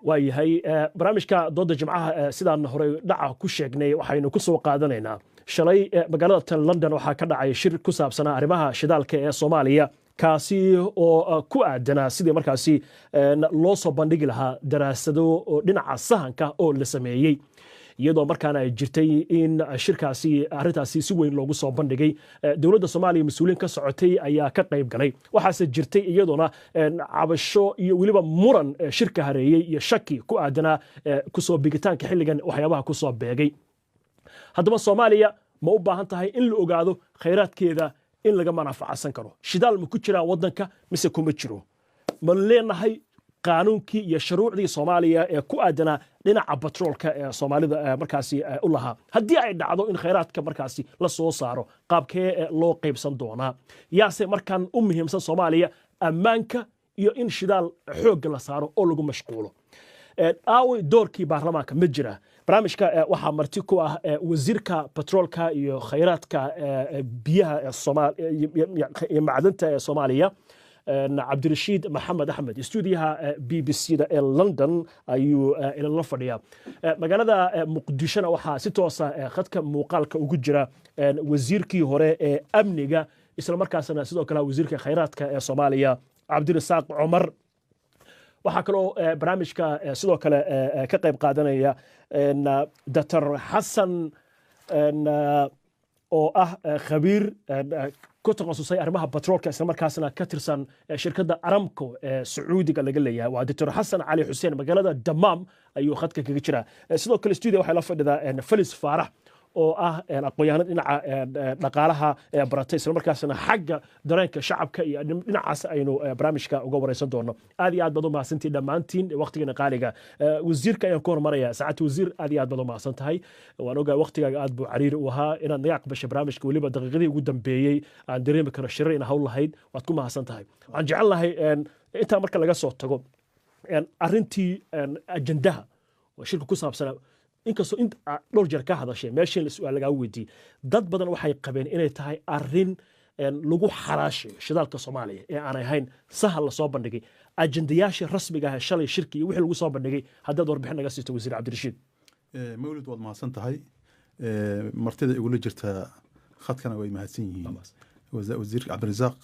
Waayahay, barnaamijka Dooda Jimcaha sidaan horey dhaca ku sheegnay waxaynu ku soo qaadanaynaa shalay magaalada tan London waxaa ka dhacay shir ku saabsanaa arrimaha shidaalka ee Soomaaliya, kaasi oo ku aadanaa sidii markaasi loo soo bandhigi lahaa daraasado oo dhinaca sahanka oo la sameeyey, iyadoo markaana ay jirtay in shirkaasi arrintaasi si weyn loogu soo bandhigay. Dowladda Soomaaliya mas-uuliyiin ka socotay ayaa ka qayb galay. Waxaase jirtay iyadoona cabasho iyo weliba muran shirka hareeyey iyo shaki ku aadanaa kusoo bigitaanka xilligan waxyaabaha kusoo beegay. Haddaba Soomaaliya ma u baahan tahay in la ogaado khayraadkeeda in laga manafacsan karo? Shidaal ma ku jiraa waddanka mise kuma jiro? Ma leenahay qaanuunkii iyo shuruucdii Soomaaliya ee ku aadanaa dhinaca batroolka ee Soomaalida markaasi u lahaa? Haddii ay dhacdo in khayraadka markaasi la soo saaro, qaabkee loo qaybsan doonaa? Yaase markaan u muhiimsan Soomaaliya ammaanka iyo in shidaal xoogga la saaro oo lagu mashquulo? Aaway doorkii baarlamaanka? Ma jira? Barnaamijka waxaa marti ku ah wasiirka batroolka iyo khayraadka biyaha iyo macdanta ee Soomaaliya, Cabdirashiid Maxamed Axmed. Stuudiyaha BBC da ee London ayuu ilala fadhiyaa. Magaalada Muqdishona waxaa si toosa khadka muuqaalka ugu jira wasiirkii hore ee amniga, isla markaasna sidoo kale wasiirka khayraadka ee Soomaaliya, Cabdirasaaq Cumar. Waxaa kaloo barnaamijka sidoo kale ka qayb qaadanaya Dr Xasan oo ah khabiir ku takhasusay arrimaha batroolka, isla markaasna ka tirsan shirkadda Aramco ee Sacuudiga laga leeyahay. Waa Dr Xasan Cali Xuseen, magaalada Damaam ayuu khadka kaga jiraa. Sidoo kale studio waxay la fadhidaa Felis Faarax oo ah aqoon-yahanad dhinaca dhaqaalaha baratay, isla markaasna xagga dareenka shacabka iyo dhinacaas aynu barnaamijka uga wareysan doono. Aad iyo aad baad u mahadsantihin dhammaantiin waqtigana qaaliga. Wasiirka ayaan ku hormaraya. Saacadda wasiir, aad iyo aad baad u mahadsan tahay. Waan ogahay waqtigaaga aad buu cariiri u ahaa. Inaad naga aqbashay barnaamijka weliba daqiiqadii ugu dambeeyey, aan dareemi karo shirar ina hawl lahayd, waad ku mahadsan tahay. Waxaan jecel lahay intaa marka laga soo tago arrintii ajandaha oo shirka ku saabsanaa, inkastoo in dhowr jeer ka hadashay meeshii la su-aal lagaa weydiiyey, dad badan waxay qabeen inay tahay arrin lagu xaraashayo shidaalka Soomaaliya ee aanay ahayn sahal lasoo bandhigay. Ajandayaashii rasmiga ah ee shalay shirki iyo wixii lagu soo bandhigay haddaad warbixin naga siisto, wasiir Cabdirashiid. Mawlid, waad mahadsan tahay. Martida igula jirta khadkana way mahadsan yihiin, wasiirka Cabdirasaaq,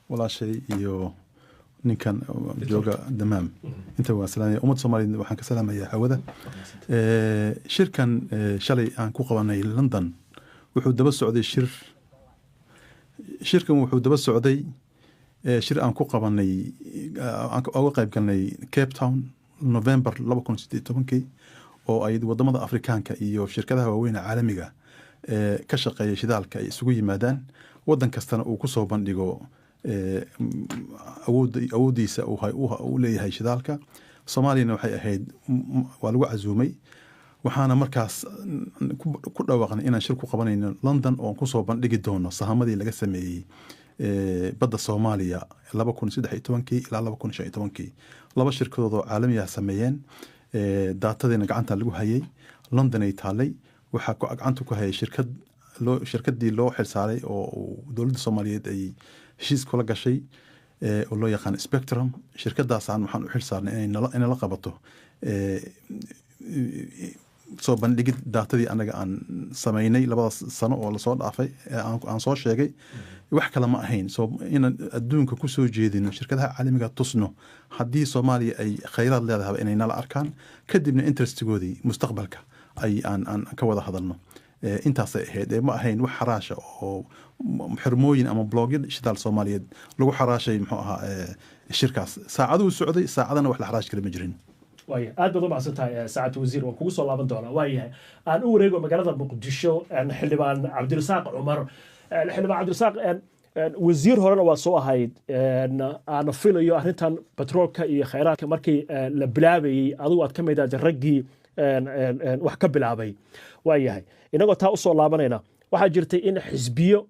walaashay, iyo ninkan jooga Damaam. Inta waan salaamaya ummadda Soomaaliyeed, waxaan ka salaamayaa hawada. Shirkan shalay aan ku qabanay London wuxuu daba socday shir, shirkan wuxuu daba socday shir aan ku qabanay, aan uga qayb galnay Cape Town November 2018-kii, oo ay wadamada Afrikaanka iyo shirkadaha waaweyn ee caalamiga ee ka shaqeeya shidaalka ay isugu yimaadaan, wadan kastana uu kusoo bandhigo awooddiisa uu leeyahay shidaalka. Soomaaliyana waxay ahayd waa lagu casuumay, waxaana markaas ku dhawaaqnay inaan shir ku qabanayno London oon kusoo bandhigi doono sahamadii laga sameeyey badda Soomaaliya 2013-kii ilaa 2015-kii. Laba shirkadood oo caalami ah sameeyeen, daatadiina gacanta lagu hayay, London ay taalay. Waxaa gacanta ku hayay shirkad loo shirkadii loo xilsaaray oo uu dowladda Soomaaliyeed ay heshiis kula gashay oo loo yaqaan Spectrum. Shirkadaasaan waxaan u xilsaarnay inay nala qabato soo bandhigid daatadii anaga aan samaynay labadaas sano oo lasoo dhaafay ee aan soo sheegay. Wax kale ma ahayn, soo inaan adduunka kusoo jeedino, shirkadaha caalamiga tusno haddii Soomaaliya ay khayraad leedahay inay nala arkaan, kadibna interestigoodii mustaqbalka ay aan ka wada hadalno. Intaasay ahayd ee ma ahayn wax xaraasha oo xirmooyin ama bloogyo shidaal Soomaaliyeed lagu xaraashay. Muxuu ahaa shirkaas saacaduu socday, saacadana wax la xaraashi kara ma jirin. Waaya, aad baad u mahadsan tahay, saacadda wasiir, waan kugu soo laaban doonaa. Waayahay, aan u wareego magaalada Muqdisho, xildhibaan Cabdirasaaq Cumar. Xildhibaan Cabdirasaaq, wasiir horena waa soo ahayd. Aan filayo arrintan batroolka iyo khayraadka markii la bilaabayey adigu aad ka mid ahayd raggii wax ka bilaabay. Waayahay, inagoo taa usoo laabanayna, waxaa jirtay in xisbiyo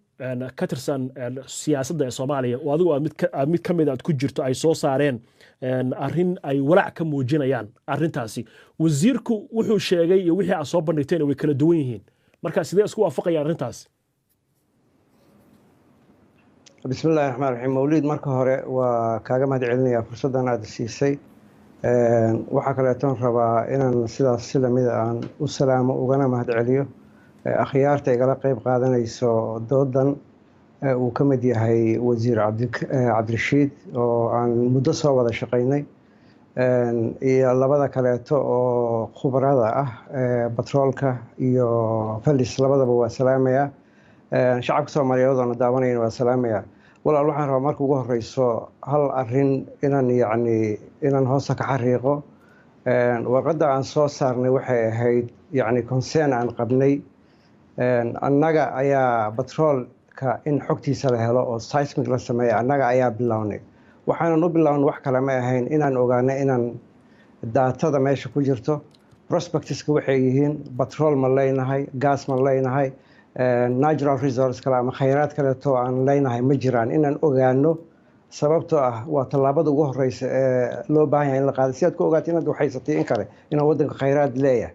ka tirsan siyaasadda ee Soomaaliya oo adigu aad mid ka mid aad ku jirto ay soo saareen arrin ay walaac ka muujinayaan arrintaasi. Wasiirku wuxuu sheegay iyo wixii aad soo bandhigteen way kala duwan yihiin, marka sidee isku waafaqayaan arrintaas? Bismi illahi raxmaan raxiim. Mawliid, marka hore waa kaaga mahad celinayaa fursaddan aada siisay. Waxaa kaleetoon rabaa inaan sidaas si lamida aan u salaamo ugana mahadceliyo akhyaarta igala qeyb qaadanayso doodan, uu ka mid yahay Wasiir Cabdirashiid oo aan muddo soo wada shaqaynay, iyo labada kaleeto oo khubarada ah, batroolka iyo Felis, labadaba waa salaamaya. Shacabka Soomaaliyeed oona daawanayana waa salaamaya. Walaal, waxaan rabaa marka ugu horeyso hal arin inaan, yacni, inaan hoosta ka xariiqo. Warqadda aan soo saarnay waxay ahayd, yacni, concern aan qabnay annaga ayaa batroolka in xogtiisa la helo oo seismic la sameeya annaga ayaa bilownay. Waxaanan u bilownay wax kale ma ahayn inaan ogaano inaan daatada meesha ku jirto, prospects-ka waxay yihiin, batrool ma leynahay, gas ma leynahay, natural resource kale ama khayraad kaleeto aan leynahay ma jiraan, inaan ogaano, sababtoo ah waa tallaabada ugu horeysa ee loo baahan yahay in la qaado si aad ku ogaato inaad waxhaysatay in kale, inaan waddanka khayraad leeyahay.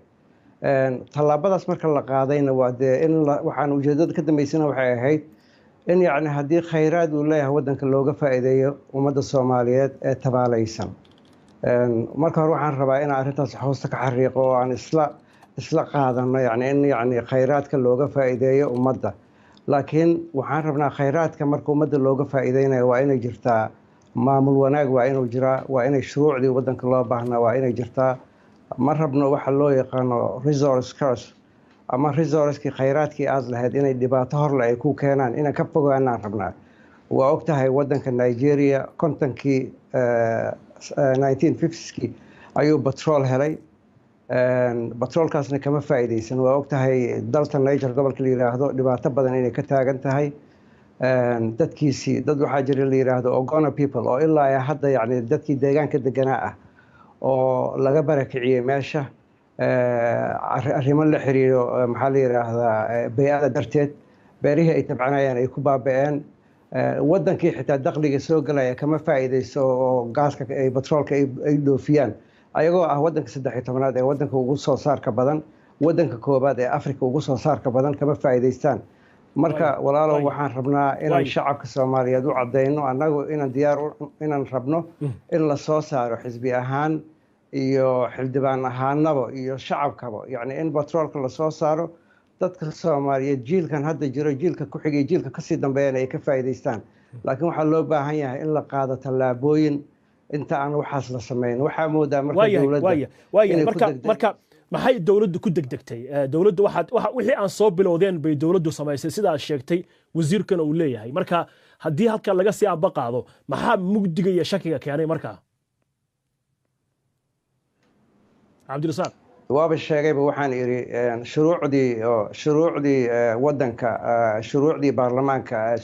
Tallaabadaas marka la qaadayna waa dee in waxaan ujeedada ka dambeysana waxay ahayd in, yacni, haddii khayraad uu leeyahay waddanka looga faa'iideeyo ummadda Soomaaliyeed ee tabaalaysan. Marka hore waxaan rabaa inaan arrintaas hoosta ka xariiqo oo aan isla qaadano, yani, in, yacni, khayraadka looga faa'iideeyo ummadda. Laakiin waxaan rabnaa khayraadka marka ummadda looga faa'iideynayo waa inay jirtaa maamul wanaag, waa inuu jiraa, waa inay shuruucdii waddanka loo baahnaa waa inay jirtaa. Ma rabno waxa loo yaqaano resource curse ama resource-kii, khayraadkii aada lahayd inay dhibaato horle ay ku keenaan, inaan ka fogaanaan rabnaa. Waa og tahay waddanka Nigeria 50-kii, 1950-kii ayuu batrool helay, batroolkaasna kama faa'iideysan. Waa og tahay dalka Niger, gobolka la yiraahdo, dhibaato badan inay ka taagan tahay dadkiisii. Dad waxaa jira la yiraahdo Ogoni people oo ilaa hadda, yacni, dadkii deegaanka deganaa ah oo laga barakiciyey meesha arrimo la xiriiro, maxaa la yiraahdaa, bey-ada darteed, beerihii ay tabcanayaan ay ku baaba'een. Waddankii xitaa dakhliga soo gelaya kama faa'iideyso oo gaaska ay batroolka ay dhoofiyaan, ayagoo ah waddanka 13aad ee waddanka ugu soo saarka badan, waddanka koobaad ee Africa ugu soo saarka badan, kama faa'iideystaan. Marka walaalow, waxaan rabnaa inaan shacabka Soomaaliyeed u caddayno annagu inaan diyaar inaan rabno in la soo saaro, xisbi ahaan iyo xildhibaan ahaanaba iyo shacabkaba, yacni, in batroolka lasoo saaro, dadka Soomaaliyeed jiilkan hadda jiro, jiilka ku xigay, jiilka kasii dambeeyana ay ka faa'iidaystaan. Laakiin waxaa loo baahan yahay in la qaado tallaabooyin inta aan waxaas la samayn. Waxaa moodaa marka dowladda Waaya, marka maxay dowladdu ku degdegtay? Dowladdu waxaad wixii aan soo bilowdeen bay dowladdu samaysay, sidaad sheegtay, wasiirkana uu leeyahay. Marka haddii halka laga sii amba qaado, maxaa mugdiga iyo shakiga keenay markaa, Cabdirasaaq? Waaba sheegayba, waxaan idhi shuruucdii waddanka, shuruucdii baarlamaanka,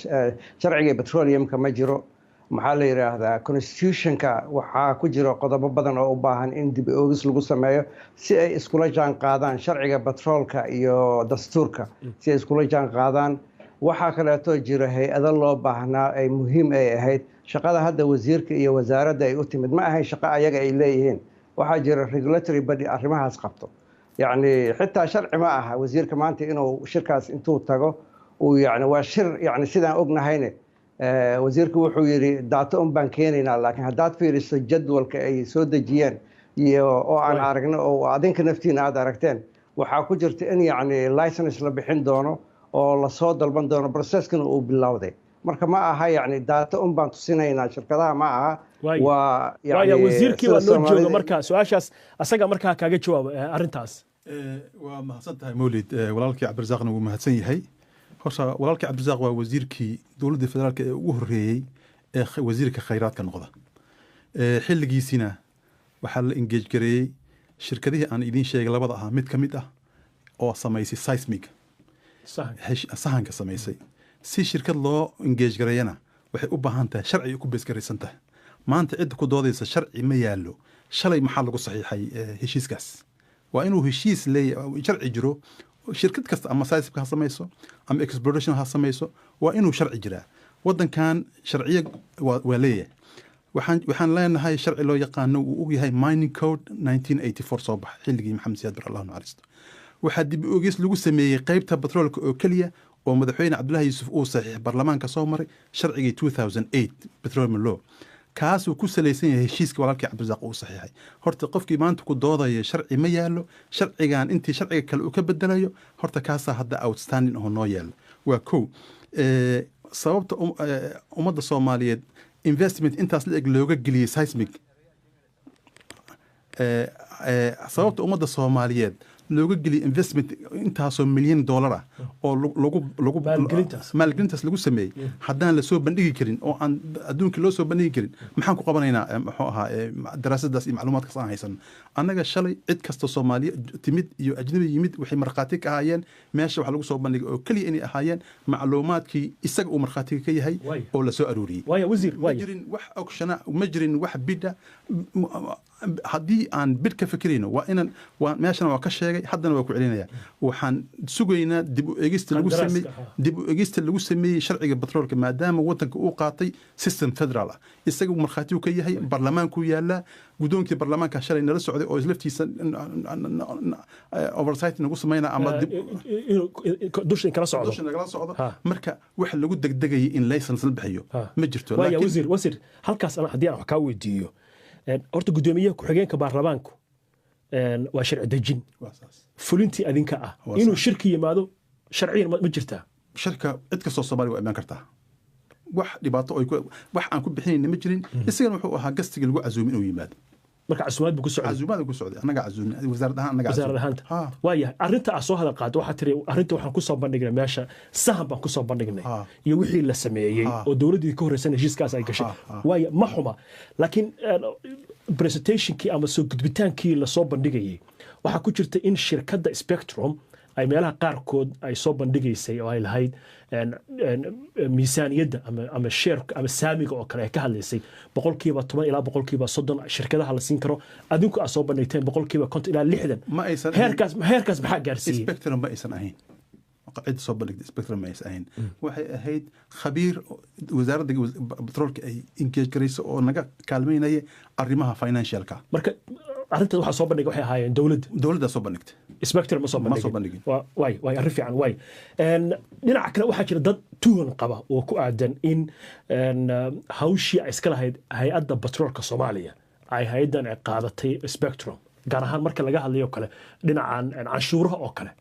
sharciga petroleum-ka ma jiro. Maxaa la yidhaahdaa, constitution-ka waxaa ku jira qodobo badan oo u baahan in dib oogis lagu sameeyo si ay iskula jaan qaadaan sharciga batroolka iyo dastuurka, si ay iskula jaan qaadaan. Waxaa kaleeto jira hay-ado loo baahnaa ay muhiim ay ahayd. Shaqada hadda wasiirka iyo wasaaradda ay u timid ma ahayn shaqo ayaga ay leeyihiin. Waxaa jira regulatory body arrimahaas qabto. Yacni, xitaa sharci ma aha wasiirka maanta inuu shirkaas intuu tago uu, yacni, waa shir, yacni, sidaan ognahayne wasiirku wuxuu yidhi data un baan keenaynaa. Laakiin haddaad fiiriso jadwalka ay soo dejiyeen iyo oo aan aragno oo adinka naftiina aad aragteen, waxaa ku jirta in, yacni, license la bixin doono oo lasoo dalban doono, process-kana uu bilowday. Marka ma aha, yacni, data un baan tusinaynaa shirkadaha, ma aha. Waa yani wasiirkii baa noo jooga, marka su-aashaas asaga markaa kaaga jawaabo arrintaas. Waa mahadsan tahay, Mawlid. Walaalkii Cabdirasaaqna wuu mahadsan yahay. Horta walaalkii Cabdirasaaq waa wasiirkii dowladda federaalka ee ugu horreeyey ee wasiirka khayraadka noqda. Xilligiisina waxaa la engage gareeyey shirkadihii aan idiin sheegay labada ahaa mid ka mid ah oo samaysay seismic, sahanka samaysay. Si shirkad loo engage gareeyana waxay u baahan tahay sharci ku base-garaysan tahay. Maanta cidda ku doodaysa sharci ma yaallo, shalay maxaa lagu saxiixay heshiiskaas? Waa inuu heshiis leeyahay, sharci jiro. Shirkad kasta ama seismic ha samayso ama exploration ha samayso, waa inuu sharci jiraa. Waddankan sharciyo waa leeyahay. Waxaan leenahay sharci loo yaqaano uu og yahay Mining Code 1984 soo baxay xilligii Maxamed Siyaad Bar, Allahu naxariisto. Waxaa dib u ogis lagu sameeyey qeybta batroolka oo keliya oo madaxweyne Cabdullahi Yuusuf uu saxiix, baarlamaanka soo maray sharcigii 2008 Petroleum Law. Kaasuu ku salaysan yahay heshiiska walaalkii Cabdirasaaq uu saxiixay. Horta qofkii maanta ku doodaya sharci ma yaallo, sharcigan intii sharciga kale uu ka bedelayo, horta kaasaa hadda outstanding oo noo yaalla. Waa kow. Sababta ummadda Soomaaliyeed investment intaas la eg looga geliyey seismic, sababta ummadda Soomaaliyeed looga geliyey investment intaasoo milyan dollar ah oo lagu Maalgelintaas. Maalgelintaas lagu sameeyey, haddaan lasoo bandhigi karin oo aan adduunka loo soo bandhigi karin, maxaan ku qabanaynaa? Muxuu ahaa, daraasadaas iyo macluumaadkaas aan haysan annaga shalay, cid kasta Soomaaliya timid iyo ajnabi yimid waxay markhaati ka ahaayeen meesha wax lagu soo bandhigay oo keliya inay ahaayeen macluumaadkii isaga uu markhaatiga ka yahay oo la soo aruuriyey. Waaya, wasiir. Ma jirin wax auction ah, ma jirin wax bid ah. Haddii aan bid ka fikirayno, waa inaan waa meeshana waa ka sheegay, haddana waa ku celinaya, waxaan sugaynaa dib u eegista lagu Qandaraaska, sameeyey dib u eegista lagu sameeyey sharciga batroolka, maadaama wadanka uu qaatay system federal ah, isaga markhaati uu ka yahay, baarlamaankuu yaalaa, guddoonkii baarlamaanka shalay nala socday oo islaftiisa oversight nagu sameynaa ama dib Inuu dusha kala socdo. Dusha nagala socdo. Marka wax lagu degdegayay in license la bixiyo ma jirto. Waaya, wasiir, halkaas ana haddii aan wax kaa weydiiyo, horta guddoomiyaha ku-xigeenka baarlamaanku waa sharci dejin. Waa saas. Fulintii adinka ah. Waa Inuu sax. shirki yimaado sharciyan ma jirtaa? Shirka cid kastoo Soomaaliya waa imaan kartaa, wax dhibaato oy wax aan ku bixinayna ma jirin. Isagana wuxuu ahaa guest-iga lagu casuumay inuu yimaado. Marka casuumaad buu ku socday? Casuumaada ku socday, annaga casuumnay, wasaarad ahaan annaga wasaarad casuumnay. Ahaanta. Waayahay, arrinta aad soo hadal qaado, waxaa tiri arrinta waxaan kusoo bandhignay meesha, sahan baan kusoo bandhignay iyo wixii la sameeyey oo dowladdii ka horreysana heshiiskaas ay gashay. Waaya, ma xuma, laakiin presentationkii ama soo gudbitaankii lasoo bandhigayay waxaa ku jirta in shirkadda Spectrum ay meelaha qaarkood ay soo bandhigaysay oo ay lahayd miisaaniyadda ama share-ka ama saamiga oo kale ay ka hadlaysay 10% ilaa 30% shirkadaha la siin karo, adinku aad soo bandhigteen 50% ilaa 60%. Ma aysan ahayn. Heerkaas maxaa gaarsiiyey? Spectrum ma aysan ahayn cid soo bandhigtay. Spectrum ma aysan ahayn. Waxay ahayd khabiir wasaaradda batroolka ay engage garayso oo naga kaalmaynaya arrimaha financialka. Marka arrintaas waxaa soo bandhigay waxay ahaayeen dowladda? Dowladdaa soo bandhigtay. Spectrum ma soo Ma bandhigin? Soo bandhigin. Waay, arrin fiican waay. Dhinaca kale waxaa jira dad tuhun qaba oo ku aadan in hawshii ay iska lahayd hay-adda batroolka Soomaaliya ay hay-addan ay qaadatay Spectrum, gaar ahaan marka laga hadlayo kale dhinacan canshuuraha oo kale.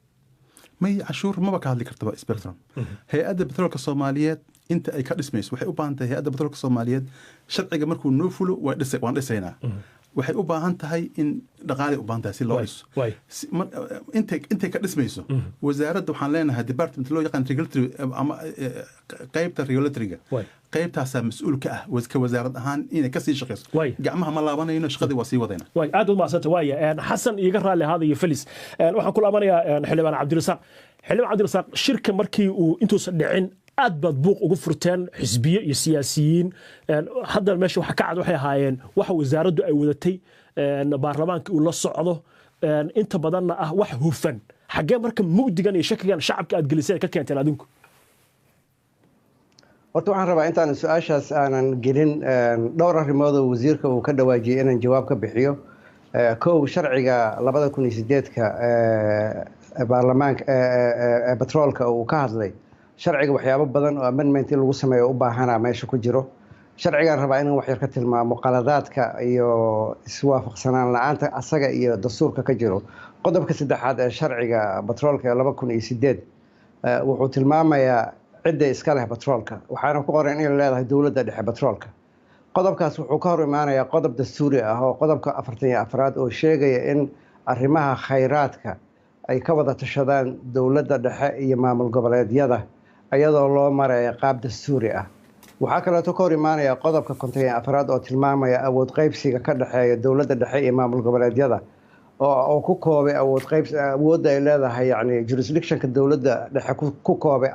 May, canshuur maba ka hadli kartaba Spectrum. Hay-adda batroolka Soomaaliyeed inta ay ka dhismayso waxay u baahan tahay, hay-adda batroolka Soomaaliyeed sharciga markuu noo fulo waan dhisaynaa, waxay u baahan tahay in dhaqaalay u baahan tahay si loo dhiso. Intay ka dhismayso wasaaradda waxaan leenahay department loo yaqaan regulatory ama qaybta regulatoryga. Qaybtaasaa mas-uul ka ah ka wasaarad ahaan inay kasii shaqeyso. Gacmaha ma laabanayno, shaqadii waa sii wadayna. Waay, aad u mahadsanta. Waaya, Xasan, iiga raalli ahaada, iyo Felis. Waxaan ku laabanayaa xildhibaan Cabdirasaaq. Xildhibaan Cabdirasaaq, shirka markii uu intuusan dhicin aad baad buuq ugu furteen, xisbiye iyo siyaasiyiin. Haddana meesha waxa ka cad waxay ahaayeen waxa wasaaraddu ay wadatay, baarlamaanka uu la socdo, inta badanna ah wax hufan. Xaggee marka mugdigan iyo shakigan shacabka aad geliseen ka keenteen adinku? Horta waxaan rabaa intaan su-aashaas aanan gelin dhowr arrimood oo wasiirka uu ka dhawaajiyey inaan jawaab ka bixiyo. Kow, sharciga 2008-ka baarlamaanka batroolka uu ka hadlay, sharciga waxyaabo badan oo amendment in lagu sameeyo u baahanaa meesha ku jiro. Sharcigaan rabaa inaan wax yar ka tilmaamo qaladaadka iyo iswaafaqsanaan la-aanta asaga iyo dastuurka ka jiro. Qodobka saddexaad ee sharciga batroolka ee 2008 wuxuu tilmaamayaa cidda iska leh batroolka, waxaana ku qoran inay leedahay dowladda dhexe batroolka. Qodobkaas wuxuu ka hor imaanayaa qodob dastuuri ah oo qodobka 44aad oo sheegaya in arrimaha khayraadka ay ka wada tashadaan dowladda dhexe iyo maamul goboleedyada iyadoo loo maraya qaab dastuuri ah. Waxaa kaleeto ka hor imaanaya qodobka 54aad oo tilmaamaya awood qaybsiga ka dhexeeya dowladda dhexe iyo maamul goboleedyada oo ku koobay awood qaybs, awoodda ay leedahay, yacni jurisdictionka dowladda dhexe ku koobay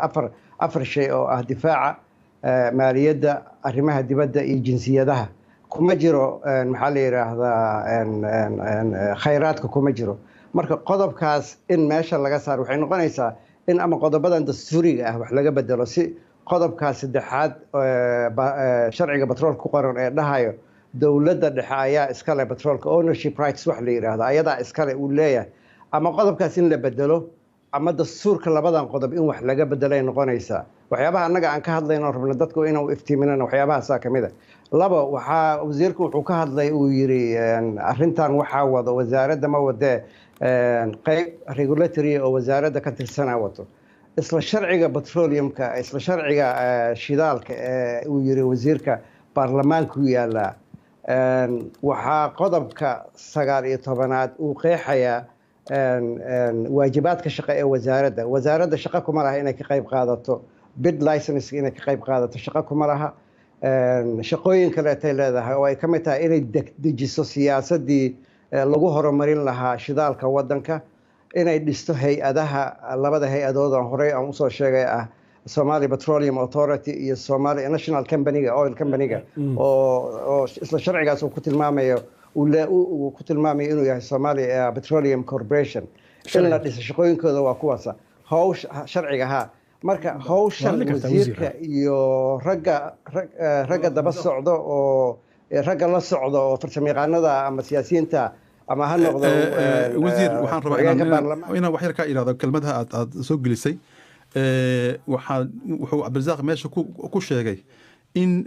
afar shay oo ah difaaca, maaliyadda, arrimaha dibadda iyo jinsiyadaha. Kuma jiro maxaa la yidhaahdaa, khayraadka kuma jiro. Marka qodobkaas in meesha laga saaro waxay noqonaysaa in ama qodobadan dastuuriga ah wax laga bedelo si qodobkaas saddexaad sharciga batroolka ku qoran ee dhahayo dowladda dhexe ayaa iskale batroolka, ownership rights wax la yidhaahdo, ayadaa iskale uu leeyahay, ama qodobkaas in la bedelo ama dastuurka labadan qodob in wax laga bedelay noqonaysaa. Waxyaabaha annaga aan ka hadlayno rabna dadku inuu iftiiminana waxyaabahaasaa ka mid a. Laba, waxaa wasiirku wuxuu ka hadlay, uu yidhi arrintan waxaa wado wasaaradda, ma wadee, qeyb regulatory oo wasaaradda ka tirsanaa wato. Isla sharciga petroleumka, isla sharciga shidaalka ee uu yiri wasiirka baarlamaanku yaalaa, waxaa qodobka 19aad uu qeexayaa waajibaadka shaqo ee wasaaradda. Wasaaradda shaqo kuma laha inay ka qayb qaadato bid license, inay ka qayb qaadato shaqo kuma laha. Shaqooyin kaleetay leedahay oo ay ka mid tahay inay dejiso siyaasaddii lagu horumarin lahaa shidaalka waddanka, inay dhisto hay-adaha, labada hay-adood aan horey aan usoo sheegay ah, Somali Petroleum Authority iyo Somali National Companyga, oil companyga, oo isla sharcigaas uu ku tilmaamayo, uu ku tilmaamayo inuu yahay Somali Petroleum Corporation in la dhiso. Shaqooyinkooda waa kuwaasa hawsha sharciga ha. Marka hawshan wasiirka iyo ragga daba socdo oo ragga la socdo oo farsamayaqaanada ama siyaasiyiinta ama ha noqdo. Wasiir, waxaan rabaa inaan wax yar kaa idhahdo kelmadaha aad soo gelisay. Waxaa wuxuu Cabdirasaaq meesha ku sheegay in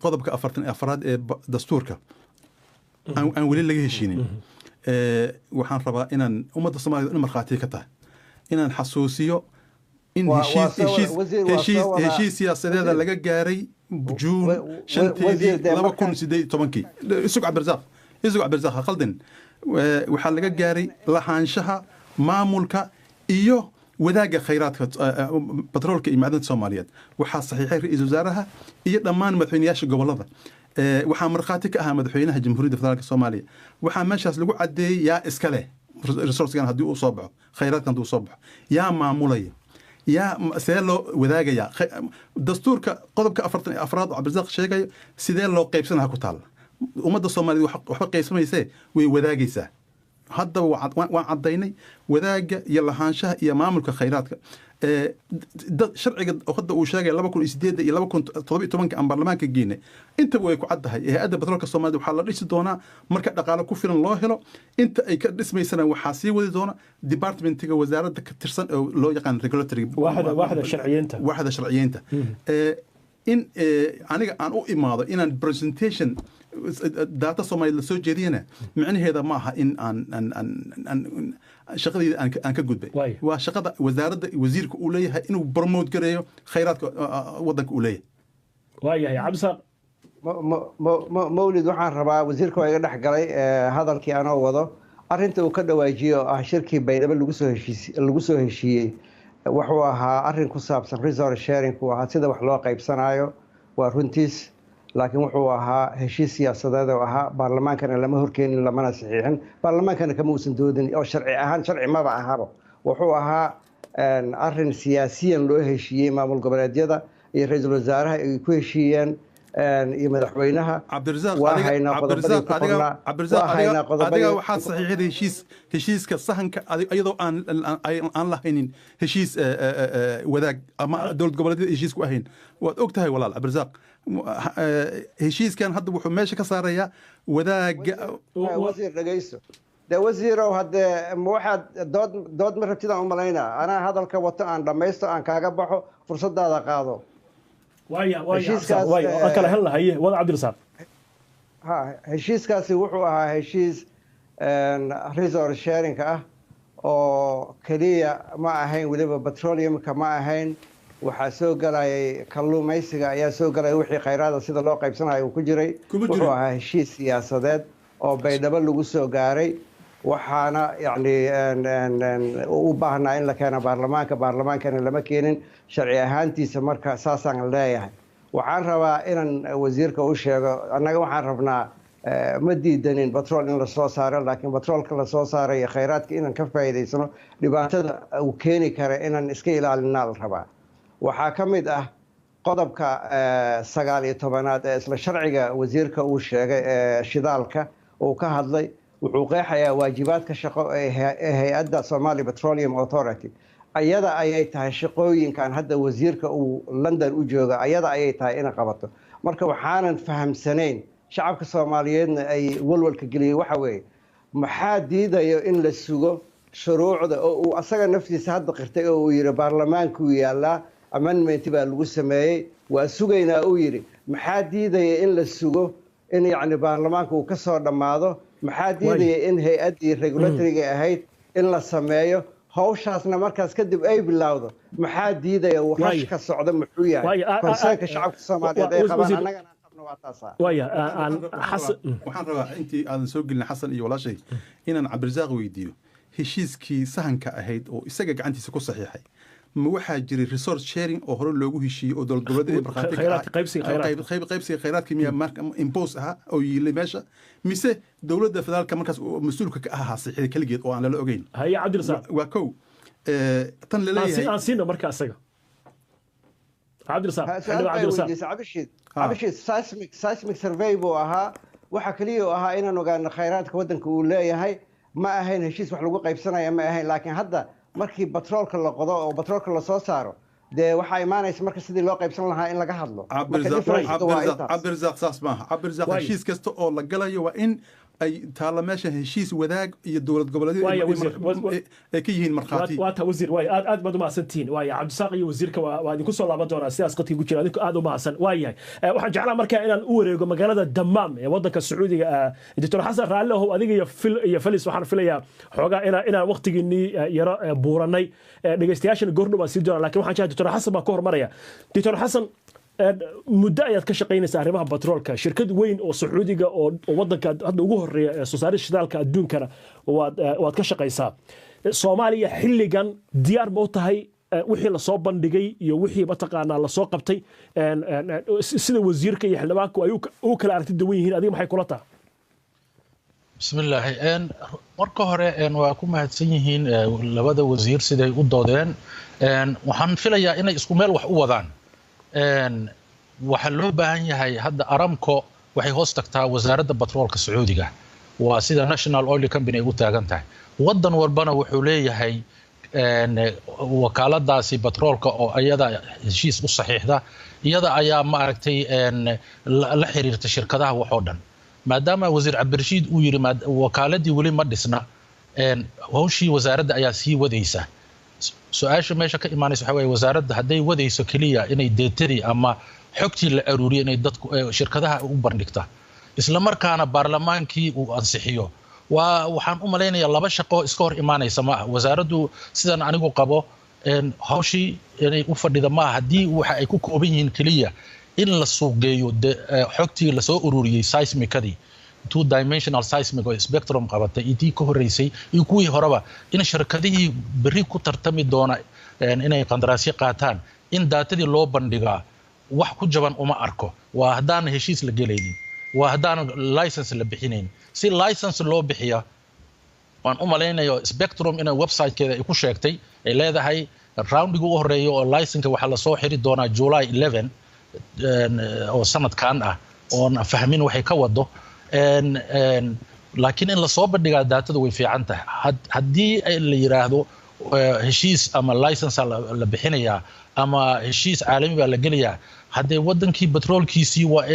qodobka 44aad ee dastuurka aan weli laga heshiinin. Waxaan rabaa inaan ummadda Soomaaliyed in markhaatiya ka tahay inaan xasuusiyo in heshiis siyaasadeeda laga gaaray Juun 5teedii 2018kii. Isug Cabdirasaaq, isug Cabdirasaaq, ha qaldin. Waxaa laga gaaray lahaanshaha, maamulka iyo wadaagga khayraadka batroolka iyo macdanta Soomaaliyeed. Waxaa saxiixay ra-iisul wasaaraha iyo dhammaan madaxweynayaasha gobolada. Waxaa markhaati ka ahaa madaxweynaha Jamhuuriyadda Federaalka Soomaaliya. Waxaa meeshaas lagu caddeeyey yaa iska leh resourcegan haddii uu soo baxo, khayraadkan haddii uu soo baxo, yaa maamulaya, yaa see loo wadaagayaa. Dastuurka qodobka 44aad oo Cabdirasaaq sheegayo sidee loo qaybsanaha ku taalla. Ummadda Soomaaliyeed waxba qaybsamaysee, way wadaagaysaa. Haddaba waan caddaynay wadaagga iyo lahaanshaha iyo maamulka khayraadka. Sharciga hadda uu sheegay 2008 iyo 2017ka aan baarlamaanka geynay intaba way ku caddahay. Hay-adda batroolka Soomaalida waxaa la dhisi doonaa marka dhaqaale ku filan loo helo. Inta ay ka dhismaysana waxaa sii wadi doona departmentiga wasaaradda ka tirsan oo loo yaqaan regulatory. Waaxda sharciyeynta. Waaxda sharciyeynta. In aniga aan u imaado inaan presentation data Soomaaliya lasoo jeediyana micnaheeda ma aha in aan shaqadeyda aan ka gudbay. Waa shaqada wasaaradda, wasiirka uu leeyahay inuu promote gareeyo khayraadka waddanka uu leeyahay. Waayahay, Cabdisaaq. Mawlid, waxaan rabaa, wasiirka waa iga dhex galay hadalkii anoo wado arrinta uu ka dhawaajiyo oo ah shirkii Baydhabo lagu soo heshiiyey. Wuxuu ahaa arrin ku saabsan resource sharing uu ahaa, sida wax loo qaybsanayo, waa runtiis, laakiin wuxuu ahaa heshiis siyaasadeed oo ahaa. Baarlamaankana lama horkeenin, lamana saxiixin, baarlamaankana kama uusan doodin, oo sharci ahaan sharci maba ahaba. Wuxuu ahaa arrin siyaasiyan loo heshiiyey, maamul goboleedyada iyo ra-iisul wasaaraha ay ku heshiiyeen iyo madaxweynaha. Waa haynaa qodobadii ku qornaa, waa haynaa qodobadii. Adiga waxaad saxiixday heshiiska sahanka iyadoo aan lahaynin heshiis wadaag ama dowlad goboleedyada heshiis ku ahayn. Waad og tahay, walaal Cabdirasaaq, heshiiskan hadda wuxuu meesha ka saarayaa wadaaga. Wasiir, dhegeyso de. Wasiirow, haddee ma waxaad dood ma rabtid aan u malaynaa. Anaa hadalka wato, aan dhammaysto, aan kaaga baxo, fursadaada qaado. Waaya, kala hel lahaye wada, Cabdirasaaq. Ha, heshiiskaasi wuxuu ahaa heshiis resource sharingka ah oo keliya ma ahayn, weliba petroleumka ma ahayn. Waxaa soo galayay kalluumaysiga ayaa soo galaya, wixii khayraada sida loo qaybsanayo uu ku jiray. Wuxuu ahaa heshiis siyaasadeed oo Baydhabo lagu soo gaaray, waxaana yacni u baahnaa in la keeno baarlamaanka, baarlamaankana lama keenin sharci ahaantiisa. Marka saasaan leeyahay. Waxaan rabaa inaan wasiirka u sheego, annaga waxaan rabnaa, ma diidanin batrool in lasoo saaro, laakiin batroolka lasoo saarayo, khayraadka inaan ka faa'iidaysano, dhibaatada uu keeni kara inaan iska ilaalinaa la rabaa. Waxaa ka mid ah qodobka 19aad ee isla sharciga wasiirka uu sheegay ee shidaalka uu ka hadlay. Wuxuu qeexayaa waajibaadka shaqo ee hay-adda Somali Petroleum Authority. Ayada ayay tahay shaqooyinkan hadda wasiirka uu London u jooga, ayada ayay tahay inay qabato. Marka waxaanan fahamsanayn, shacabka Soomaaliyeedna ay walwalka geliyey, waxa weeye maxaa diidayo in la sugo shuruucda oo uu asaga naftiisa hadda qirtay oo uu yidhi baarlamaankuu yaallaa, Amendment baa lagu sameeyey, waa sugaynaa uu yidhi. Maxaa diidaya in la sugo in yacni baarlamaanka uu ka soo dhammaado? Maxaa diidaya in hay-addii regulatoryga ahayd in la sameeyo, hawshaasna markaas kadib ay bilowdo? Maxaa diidaya? Rush ka socda muxuu yahay? Concernka shacabka Soomaaliyeed ay qabaan, annagana aan qabno, waa taasa. Waaya, aan Xasan. Waxaan rabaa intii aadan soo gelin Xasan iyo walaashay inaan Cabdirasaaq weydiiyo: heshiiskii sahanka ahayd oo isaga gacantiisa ku saxiixay, ma waxaa jiray resource sharing oo hore loogu heshiiyey oo dowlad goboleed markhaati qaybsiga khayraadka miyaa marka impose ahaa oo yiilay meesha, mise dowladda federaalka markaas mas-uulka ka ahaa saxiixda keligeed oo aan lala ogeyn? Haye, Cabdirasaaq. Waa kow tan laleeyahay. Aan siino marka isaga, Cabdirasaaq. Cabdishiid, Cabdishiid, seismic survey buu ahaa. Waxa keliya uu ahaa inaan ogaano khayraadka waddanka uu leeyahay. Ma ahayn heshiis wax lagu qaybsanaya, ma ahayn. Laakiin hadda markii batroolka la qodo oo batroolka lasoo saaro, dee waxaa imaanaysa marka sidii loo qaybsan lahaa in laga hadlo. Cabdirasaaq, saas maaha, Cabdirasaaq. Heshiis kasta oo la galayo waa in ay taalla meesha heshiis wadaag iyo dowlad goboleedyada ay ka yihiin markhaati. Waa ta, wasiir. Waay, aad aad baad umahadsantihiin. Waaya, Cabdisaaq iyo wasiirka waa idinku soo laaban doonaa sidaas qadkii ku jira. Adinku aad u mahadsan. Waa yahay, waxaan jeclaa markaa inaan u wareego magaalada Damaam ee waddanka Sacuudiga. Doctor Xasan, raalli ahow, adiga iyo fil iyo Felis, waxaan filayaa xoogaa inaan waqtigiinii yaro buuranay. Dhegeystayaashana goordhow baan sii doonaa, lakin waxaan jeclaa Doctor Xasan baan ku hormaraya. Doctor Xasan, muddo ayaad ka shaqaynaysaa arrimaha batroolka, shirkad weyn oo Sacuudiga oo waddanka hadda ugu horeeya ee soo saarista shidaalka adduunkana waad ka shaqaysaa. Soomaaliya xilligan diyaar ma u tahay wixii lasoo bandhigay iyo wixii mataqaanaa lasoo qabtay, sida wasiirka iyo xildhibaanku ay u kala aragti duwan yihiin? Adiga maxay kula tahay? Bismillaahi. Marka hore waa ku mahadsan yihiin labada wasiir siday u doodeen. Waxaan filayaa inay isku meel wax u wadaan. Waxaa loo baahan yahay hadda Aramco waxay hoos tagtaa Wasaaradda Batroolka Sacuudiga, waa sida National Oil Company ay u taagan tahay. Waddan walbana wuxuu leeyahay wakaaladaasi batroolka oo iyada heshiis u saxiixda, iyada ayaa maaragtay la xiriirta shirkadaha waxoo dhan. Maadaama wasiir Cabdirashiid uu yidhi wakaaladii weli ma dhisna, hawshii wasaaradda ayaa sii wadaysa, su-aasha meesha ka imaanaysa waxa weeye: wasaaradda hadday wadayso keliya inay datadii ama xogtii la aruuriyo inay dadku shirkadaha u bandhigta, isla markaana baarlamaankii uu ansixiyo, waa waxaan u malaynayaa laba shaqo iska hor imaanaysa ma ah. Wasaaraddu sidan anigu qabo hawshii inay u fadhida ma aha haddii waxa ay ku kooban yihiin keliya in la suuqgeeyo xogtii lasoo ururiyey, seismicadii, two dimensional seismic oo Spectrum qabatay iyo tii ka horreysay iyo kuwii horeba, in shirkadihii berri ku tartami doona inay qandaraasyo qaataan in datadii loo bandhigaa wax ku jaban uma arko. Waa haddaan heshiis la gelaynin, waa haddaan license la bixinayn. Si license loo bixiya, waan u malaynayo Spectrum inay websitekeeda ay ku sheegtay, ay leedahay roundiga u horeeya oo licenseka waxaa lasoo xiri doonaa July 11 oo sanadkan ah, oon fahmin waxay ka wado. Laakiin in lasoo bandhigaa datada way fiican tahay. Haddii la yiraahdo heshiis ama license la bixinayaa ama heshiis caalami baa la gelayaa, haddee wadankii batroolkiisii waa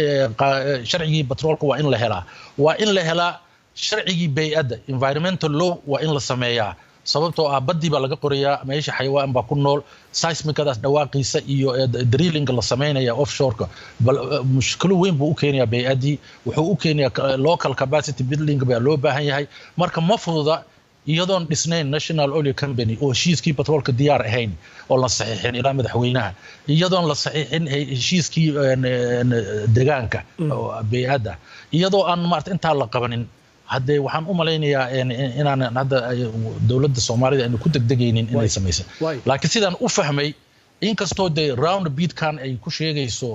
sharcigii batroolka waa in la helaa, waa in la helaa sharcigii bay'adda, environmental law waa in la sameeyaa, sababtoo ah baddii baa laga qorayaa, meesha xayawaan baa ku nool, seismicadaas dhawaaqiisa iyo drillinga la sameynaya offshoreka bal mushkilo weyn buu u keenayaa bay'addii, wuxuu u keenayaa local capacity building baa loo baahan yahay. Marka ma fududa iyadoon dhisnayn National Oil Company oo heshiiskii batroolka diyaar ahayn oo la saxiixin ilaa madaxweynaha, iyadoon la saxiixin heshiiskii deegaanka bay'adda, iyadoo aan maarata intaa la qabanin, haddee waxaan u malaynayaa inaan hadda dowladda Soomaalida aynu ku degdegaynin inay samaysa. Laakiin sidaan u fahmay, inkastoo dee round bidkan ay ku sheegayso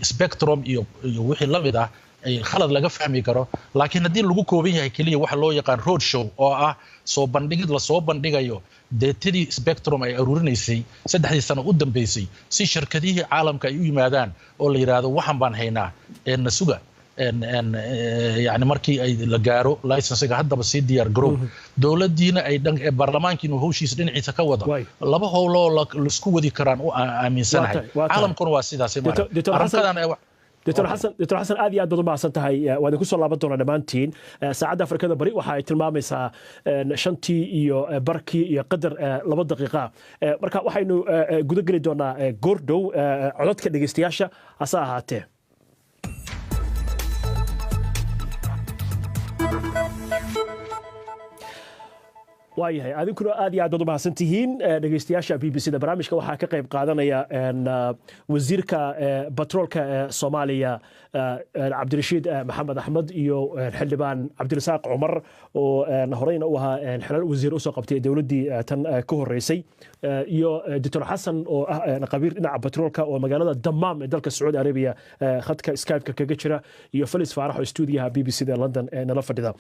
Spectrum iyo wixii la mid ah ay khalad laga fahmi karo, laakiin haddii lagu kooban yahay keliya waxa loo yaqaan road show oo ah soo bandhigid lasoo bandhigayo datadii Spectrum ay aruurinaysay 3dii sano u dambeysay, si shirkadihii caalamka ay u yimaadaan oo la yidhaahdo waxan baan haynaa na suga, yani markii ay la gaaro licencega haddaba sii diyaar garow, dowladdiina ay dhan baarlamaankiinu hawshiisa dhinaciisa ka wado, laba howloo laisku wadi karaan u aaminsanahay. Caalamkuna waa sidaasi. Aramkadan. Doctor Xasan, Doctor Xasan, aad iyo aad baad u mahadsan tahay. Waa idinku soo laaban doonaa dhammaantiin. Saacadda Afrikada Bari waxa ay tilmaamaysaa 5tii iyo barkii iyo qadar 2 daqiiqa. Marka waxaynu guda geli doonaa goordhow codadka dhegeystayaasha, hase ahaatee waayahay, adinkuna aad iyo aad baad u mahadsan tihiin dhegeystayaasha BBC da. Barnaamijka waxaa ka qayb qaadanaya wasiirka batroolka ee Soomaaliya Cabdirashiid Maxamed Axmed iyo xildhibaan Cabdirasaaq Cumar oo horeyna u ahaa xilal wasiir usoo qabtay dowladdii tan ka horeysay, iyo Doctor Xasan oo ah khabiir dhinaca batroolka oo magaalada Damaam ee dalka Sacuudi Arabiya khadka Skype-ka kaga jira, iyo Felis Faarax oo stuudiyaha BBC da London nala fadhida.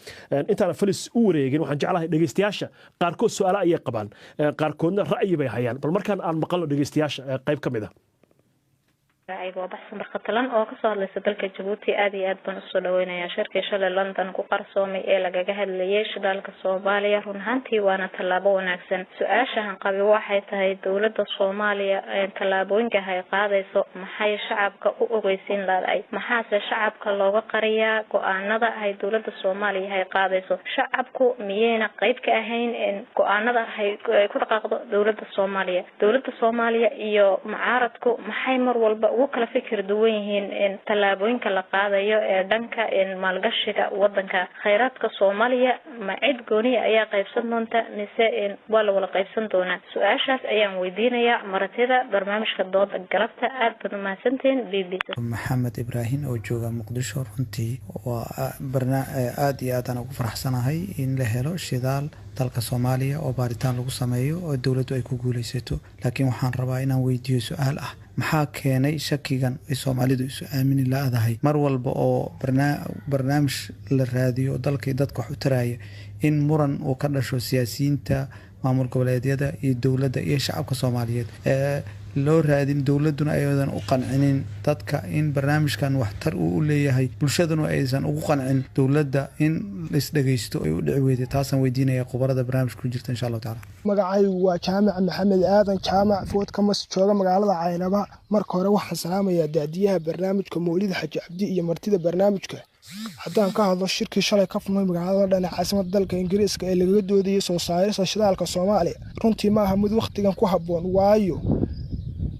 Intaana Felis u wareegin, waxaan jeclahay dhegeystayaasha qaarkood su'aalo ayay qabaan, qaarkoodna ra'yi bay hayaan. Bal markaan aan maqalno dhegeystayaasha qayb ka mid a. Magacayga waa Baxsan Barkatalan oo kasoo hadlaysa dalka Jabuuti. Aad iyo aad baan usoo dhaweynayaa shirkii shalay London ku qarsoomay ee lagaga hadlayay shidaalka Soomaaliya. Run ahaantii waana tallaabo wanaagsan. Su-aashahan qabi waxay tahay, dowlada Soomaaliya tallaabooyinka hay qaadayso maxay shacabka u ogeysiin laday? Maxaase shacabka looga qariyaa go-aanada hay dowlada Soomaaliya hay qaadayso? Shacabku miyayna qeyb ka ahayn go-aanada hay ku dhaqaaqdo dowlada Soomaaliya? Dowlada Soomaaliya iyo mucaaradku maxay mar walba ugu kala fikir duwan yihiin tallaabooyinka la qaadayo ee dhanka maalgashiga wadanka? Kheyraadka Soomaaliya ma cid gooniya ayaa qaybsan doonta mise waa la wada qaybsan doonaa? Su-aashaas ayaan weydiinayaa maratida barnaamijka dooda galabta. Aad baad umahadsantihiin BBC. Maxamed Ibraahim oo jooga Muqdisho. Runtii waa aada iyo aad aan ugu faraxsanahay in la helo shidaal dalka Soomaaliya oo baaritaan lagu sameeyo oo dowladdu ay ku guuleysato, laakiin waxaan rabaa inaan weydiiyo su-aal ah: maxaa keenay shakigan ay Soomaalidu isu aamini la-dahay mar walba oo barnaamij la raadiyo dalkii dadka wax u taraya, in muran uu ka dhasho siyaasiyiinta maamul goboleedyada iyo dowladda iyo shacabka Soomaaliyeed loo raadin, dowladuna aydan u qancinin dadka in barnaamijkan waxtar uu u leeyahay, bulshaduna aysan ugu qancin dowladda in laisdhegeysto ay u dhici weyday? Taasaan weydiinaya khubarada barnaamijka ku jirta, insha Allahu tacala. Magacaygu waa Jaamac Maxamed Aadan Jaamac Foodkamas, jooga magaalada Caynaba. Marka hore waxaan salaamayaa daadiyaha barnaamijka Mawlid Xaji Cabdi iyo martida barnaamijka. Haddaan ka hadlo shirkii shalay ka furmay magaalada London ee caasimada dalka Ingiriiska ee lagaga doodayay soo saarista shidaalka Soomaaliya, runtii maaha mid wakhtigan ku habboon, waayo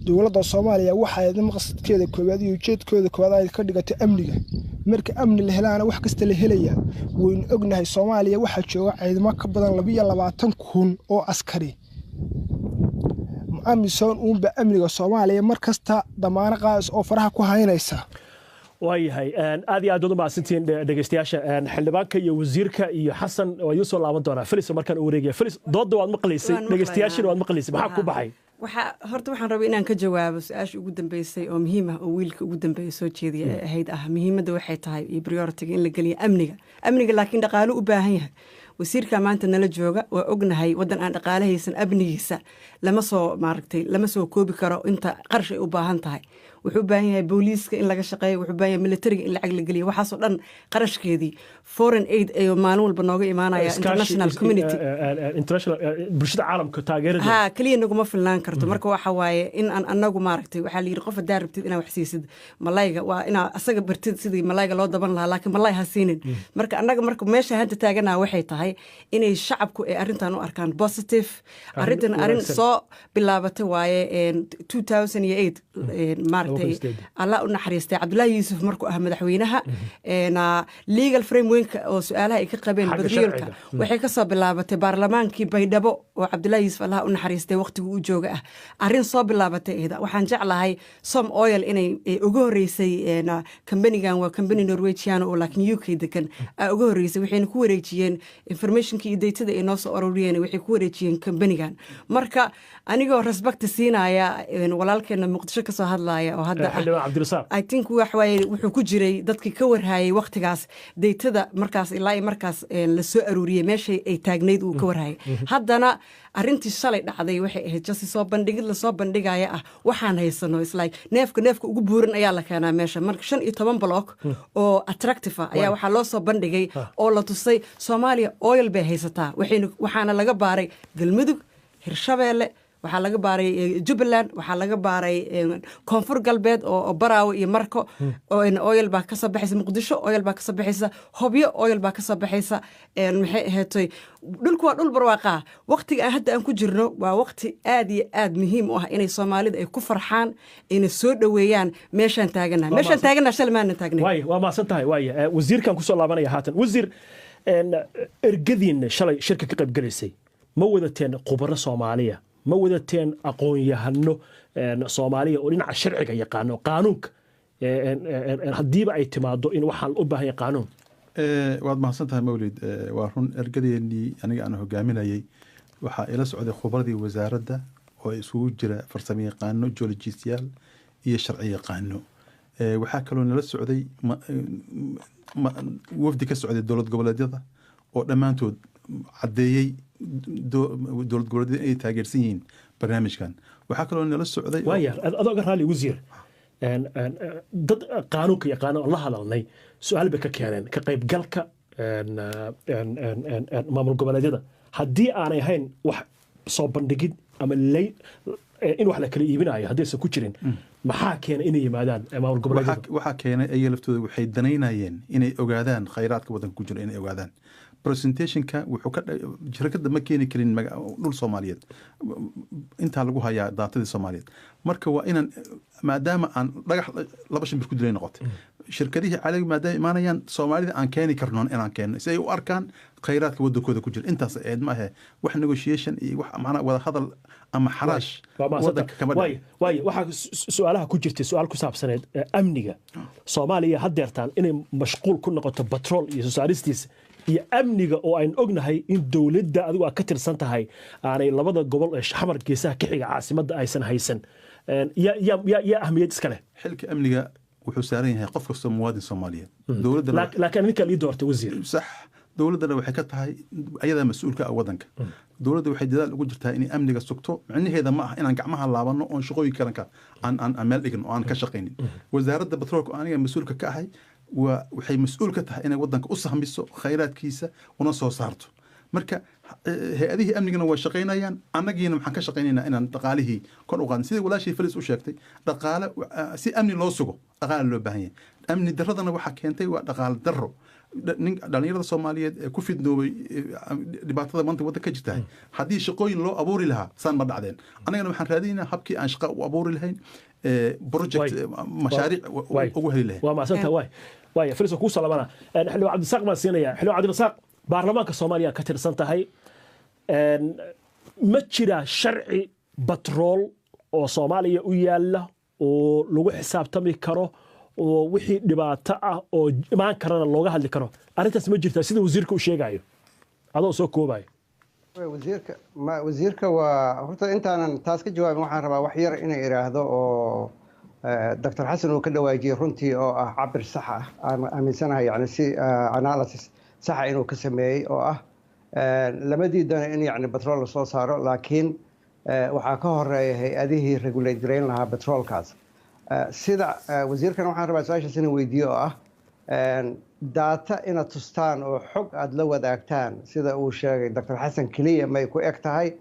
dowladda Soomaaliya waxay maqsadkeeda koowaad iyo ujeedkooda koowaad ay ka dhigatay amniga. Marka amni la helaana wax kasta la helayaa. Waynu ognahay, Soomaaliya waxaa jooga ciidamo ka badan 22,000 oo askari. AMISOM uunba amniga Soomaaliya mar kasta damaano qaadis oo faraha ku haynaysa. Waayahay, aad iyo aad baad u mahadsantihiin dhegeystayaasha. Xildhibaanka iyo wasiirka iyo Xasan waa idiin soo laaban doonaa. Felis markaan u wareegaya. Felis, doodda waad maqlaysay, dhegeystayaashina waad maqlaysay. Maxaa ku baxay? Waxaa horta waxaan rabay inaan ka jawaabo su-aasha ugu dambeysay oo muhiim ah oo wiilka ugu dambeeya soo jeediya ee ahayd muhiimadda waxay tahay iyo priority-ga in la geliyo amniga. Amniga laakiin dhaqaalo u baahan yahay. Wasiirka maanta nala jooga waa ognahay, waddan aan dhaqaale haysan amnigiisa lama soo maaragtay lama soo koobi karo inta qarash ay u baahan tahay. Wuxuu u baahan yahay booliiska in laga shaqeeyo, wuxuu u baahan yahay militariga in lacag la geliyo. Waxaasoo dhan qarashkeedii foreign aid ayuu maalin walba nooga imaanaya, international community. International bulshada caalamka taageerada. Ha, keliya naguma filnaan karto. Marka waxa waaye in aan anagu maaragtay, waxaa la yidhi qof haddaa rabtid inaa wax siisid malayga, waa inaa asaga bartid sidii malayga loo daban lahaa, laakiin malay ha siinin. Marka annaga marka meesha hadda taaganaha waxay tahay inay shacabku ay arrintan u arkaan positive. Arrintan arrin soo bilaabatay waaye 2008, maaragtay, Allah u naxariistay Cabdullaahi Yuusuf markuu ah madaxweynaha, legal framework oo su-aalaha ay ka qabeen badriyoolka waxay kasoo bilaabatay baarlamaankii Baydhabo oo Cabdullaahi Yuusuf, Allah u naxariistay, waqtigii uu jooga ah arrin soo bilaabatay iyada. Waxaan jeclahay Som Oil inay uga horreysay kambanigan, waa kambani Norwegian oo laakiin UK degan aa uga horreysay. Waxayna ku wareejiyeen informationkii iyo datada ay noo soo ururiyeen, waxay ku wareejiyeen kambanigan. Marka anigoo respect siinaya walaalkeena Muqdisho kasoo hadlaya oo hadda I think wax waaye wuxuu ku jiray dadkii ka warhayay waqtigaas datada markaas ilaa markaas la soo aruuriyey meeshay ay taagnayd uu ka warhayay. Haddana arrintii shalay dhacday waxay ahayd just soo bandhigid lasoo bandhigaya ah waxaan haysano. It's like neefka ugu buuran ayaa la keenaa meesha. Marka 15 block oo attractive ah ayaa waxaa loo soo bandhigay oo la tusay Soomaaliya oil bay haysataa, waxayna waxaana laga baaray Galmudug, Hirshabeelle. Waxaa laga baaray Jubbaland, waxaa laga baaray Koonfur Galbeed oo Baraawe iyo Marko oil baa kasoo baxaysa, Muqdisho oil baa kasoo baxaysa, Hobyo oil baa kasoo baxaysa. Maxay ahaatay, dhulku waa dhul barwaaqaa. Waqtiga aan hadda aan ku jirno waa waqti aad iyo aad muhiim u ah inay Soomaalida ay ku farxaan, ayna soo dhoweeyaan meeshaan taaganahay. Meeshaan taaganaha shalay maanan taagnay. Waay, waa mahadsan tahay. Waay, wasiirkan kusoo laabanaya haatan. Wasiir, ergadiinna shalay shirka ka qayb galaysay, ma wadateen khubaro Soomaaliya? Ma wadateen aqoon-yahano Soomaaliya oo dhinaca sharciga yaqaano, qaanuunka, haddiiba ay timaado in waxaan u baahan yahay qaanuun? Waad mahadsan tahay, Mawlid. Waa run, ergadeennii aniga aan hogaaminayay waxaa ila socday khubradii wasaaradda oo isugu jira farsamo yaqaano, geologistayaal iyo sharci yaqaano. Waxaa kaloo nala socday wafdi ka socday dowlad goboleedyada oo dhammaantood caddeeyey dowlad goboleedyada inay taageersan yihiin barnaamijkan. Waxaa kaloo nala socday Waaya, adoo ga raalli, wasiir, dad qaanuunka yaqaano oo la hadalnay su-aal bay ka keeneen ka qaybgalka maamul goboleedyada, haddii aanay ahayn wax soo bandhigid ama in wax la kala iibinayo haddaysan ku jirin, maxaa keenay inay yimaadaan maamul goboleedyada? Waxaa keenay, ayaga laftooda waxay danaynayeen inay ogaadaan khayraadka waddanka ku jira, inay ogaadaan. Presentationka wuxuu ka shirkadda ma keeni karin dhul Soomaaliyeed, intaa lagu hayaa daatadii Soomaaliyeed. Marka waa inaan, maadaama aan dhagax laba shimbir ku dilay noqotay, shirkadihii caalamiga maadaama imaanayaan, Soomaalida aan keeni karno inaan keenno si ay u arkaan khayraadka waddankooda ku jira. Intaas eed ma ahe, wax negotiation iyo wax macnaa wada hadal ama xaraash waddanka kama. Waay, waay, waxaa su-aalaha ku jirtay su-aal ku saabsaneed amniga Soomaaliya haddeertaan inay mashquul ku noqoto batrool iyo soo saaristiisa iyo amniga, oo aynu ognahay in dowladda adigu aad ka tirsan tahay aanay labada gobol ee Xamar geesaha ka xiga caasimadda aysan haysan. Yaa ahmiyad iska leh? Xilka amniga wuxuu saaran yahay qof kastoo muwaadin Soomaaliyeed. Dowladda laakiin ninka lii doortay, wasiir. Sax, dowladdana waxay ka tahay ayadaa mas-uulka ah waddanka. Dowladda waxay dadaal ugu jirtaa inay amniga sugto. Micnaheeda ma ah inaan gacmaha laabanno oon shaqooyin karanka aan meel dhigno oo aan ka shaqaynin. Wasaaradda batroolka oo aniga mas-uulka ka ahay waa waxay mas-uul ka tahay inay waddanka u sahmiso khayraadkiisa una soo saarto. Marka hay-adihii amnigana waa shaqaynayaan, annagiina waxaan ka shaqaynaynaa inaan dhaqaalihii kor u qaadno. Sidii walaashii Felis u sheegtay, dhaqaale si amni loo sugo dhaqaale loo baahan yahay. Amni darradana waxaa keentay waa dhaqaale darro. Nin dhalinyarada Soomaaliyeed ee ku fidnoobay dhibaatada maanta waddanka ka jirtahay, haddii shaqooyin loo abuuri lahaa saan ma dhacdeen. Annagana waxaan raadinaynaa habkii aan shaqa u abuuri lahayn, project mashaariic ugu heli lahayn. Waa mahadsantaha. Waay, waay, Felis, kuu salabana. Xildhibaan Cabdirasaaq baan siinaya. Xildhibaan Cabdirasaaq, baarlamaanka Soomaaliya ka tirsan tahay. Ma jira sharci batrool oo Soomaaliya u yaala oo lagu xisaabtami karo oo wixii dhibaato ah oo imaan karana looga hadli karo? Arrintaas ma jirtaa sida wasiirka u sheegayo, adoo soo koobayo? Wasiirka ma wasiirka waa horta intaanan taas ka jawaabin, waxaan rabaa wax yar inay idhaahdo oo Doctor Xasan uu ka dhawaajiyey runtii, oo ah cabir sax ah aan aaminsanahay, yani si analysis saxa inuu ka sameeyey, oo ah lama diidano in yani batrool lasoo saaro, laakiin waxaa ka horeeya hay-adihii regulate garayn lahaa batroolkaas. Sida wasiirkan waxaan rabaa su-aashaas inaan weydiiyo, oo ah data inaad tustaan oo xog aada la wadaagtaan sida uu sheegay Doctor Xasan keliya may ku eg tahay,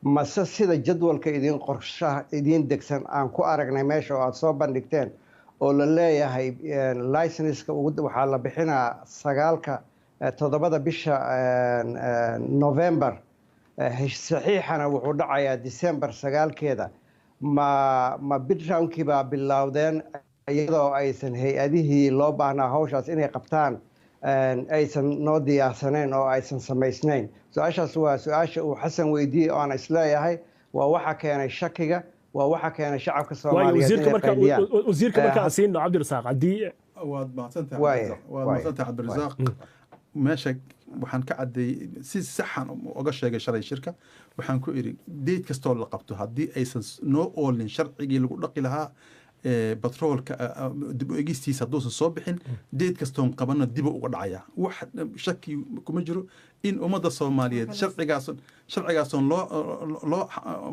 mase sida jadwalka idiin qorshaha idiin degsan aan ku aragnay meesha oo aada soo bandhigteen oo la leeyahay license-ka waxaa la bixinaa 9-ka 7-da bisha November, saxiixana wuxuu dhacayaa December 9-keeda, ma bid roundkii baa bilowdeen iyadoo aysan hay-adihii loo baahnaa hawshaas inay qabtaan aysan noo diyaarsanayn oo aysan samaysnayn? Su-aashaas waa su-aasha uu Xasan weydiiyey oo aan isleeyahay waa waxa keenay shakiga, waa waxa keenay shacabka Soomaaliyeed inay qayliyaan. Wasiirka markaan siino, Cabdirasaaq, haddii Waad mahadsantahay, waad mahadsantahay, Cabdirasaaq. Meesha waxaan ka caddeeyey, si saxan uga sheegay shalay shirka, waxaan ku idhi date kastoo la qabto haddii aysan noo oolin sharcigii lagu dhaqi lahaa batroolka dib u egistiisa, hadduusan soo bixin, date kastoon qabana dibu uga dhacaya. Wax shaki kuma jiro in ummadda Soomaaliyeed sharcigaasoon loo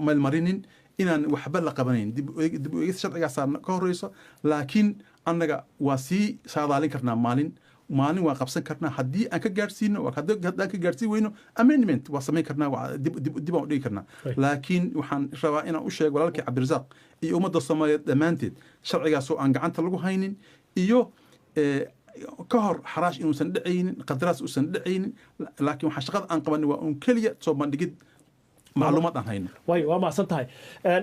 meelmarinin inaan waxba la qabanayn. Dib u egis sharcigaasaa ka horeyso, laakiin annaga waa sii saadaalin karnaa maalin. Maalin waan qabsan karnaa haddii aan ka gaadhsiino. Haddaan ka gaadhsiin weyno, amendment waa samayn karnaa, dib aan u dhigi karnaa. Laakiin waxaan rabaa inaan u sheego walaalkii Cabdirasaaq iyo ummadda Soomaaliyeed dhammaanteed, sharcigaasoo aan gacanta lagu haynin iyo ka hor xaraash inuusan dhacaynin, qandaraas uusan dhacaynin. Laakiin waxaa shaqada aan qabanay waa un keliya soo bandhigid macluumaad aan hayno. Way waa mahadsan tahay.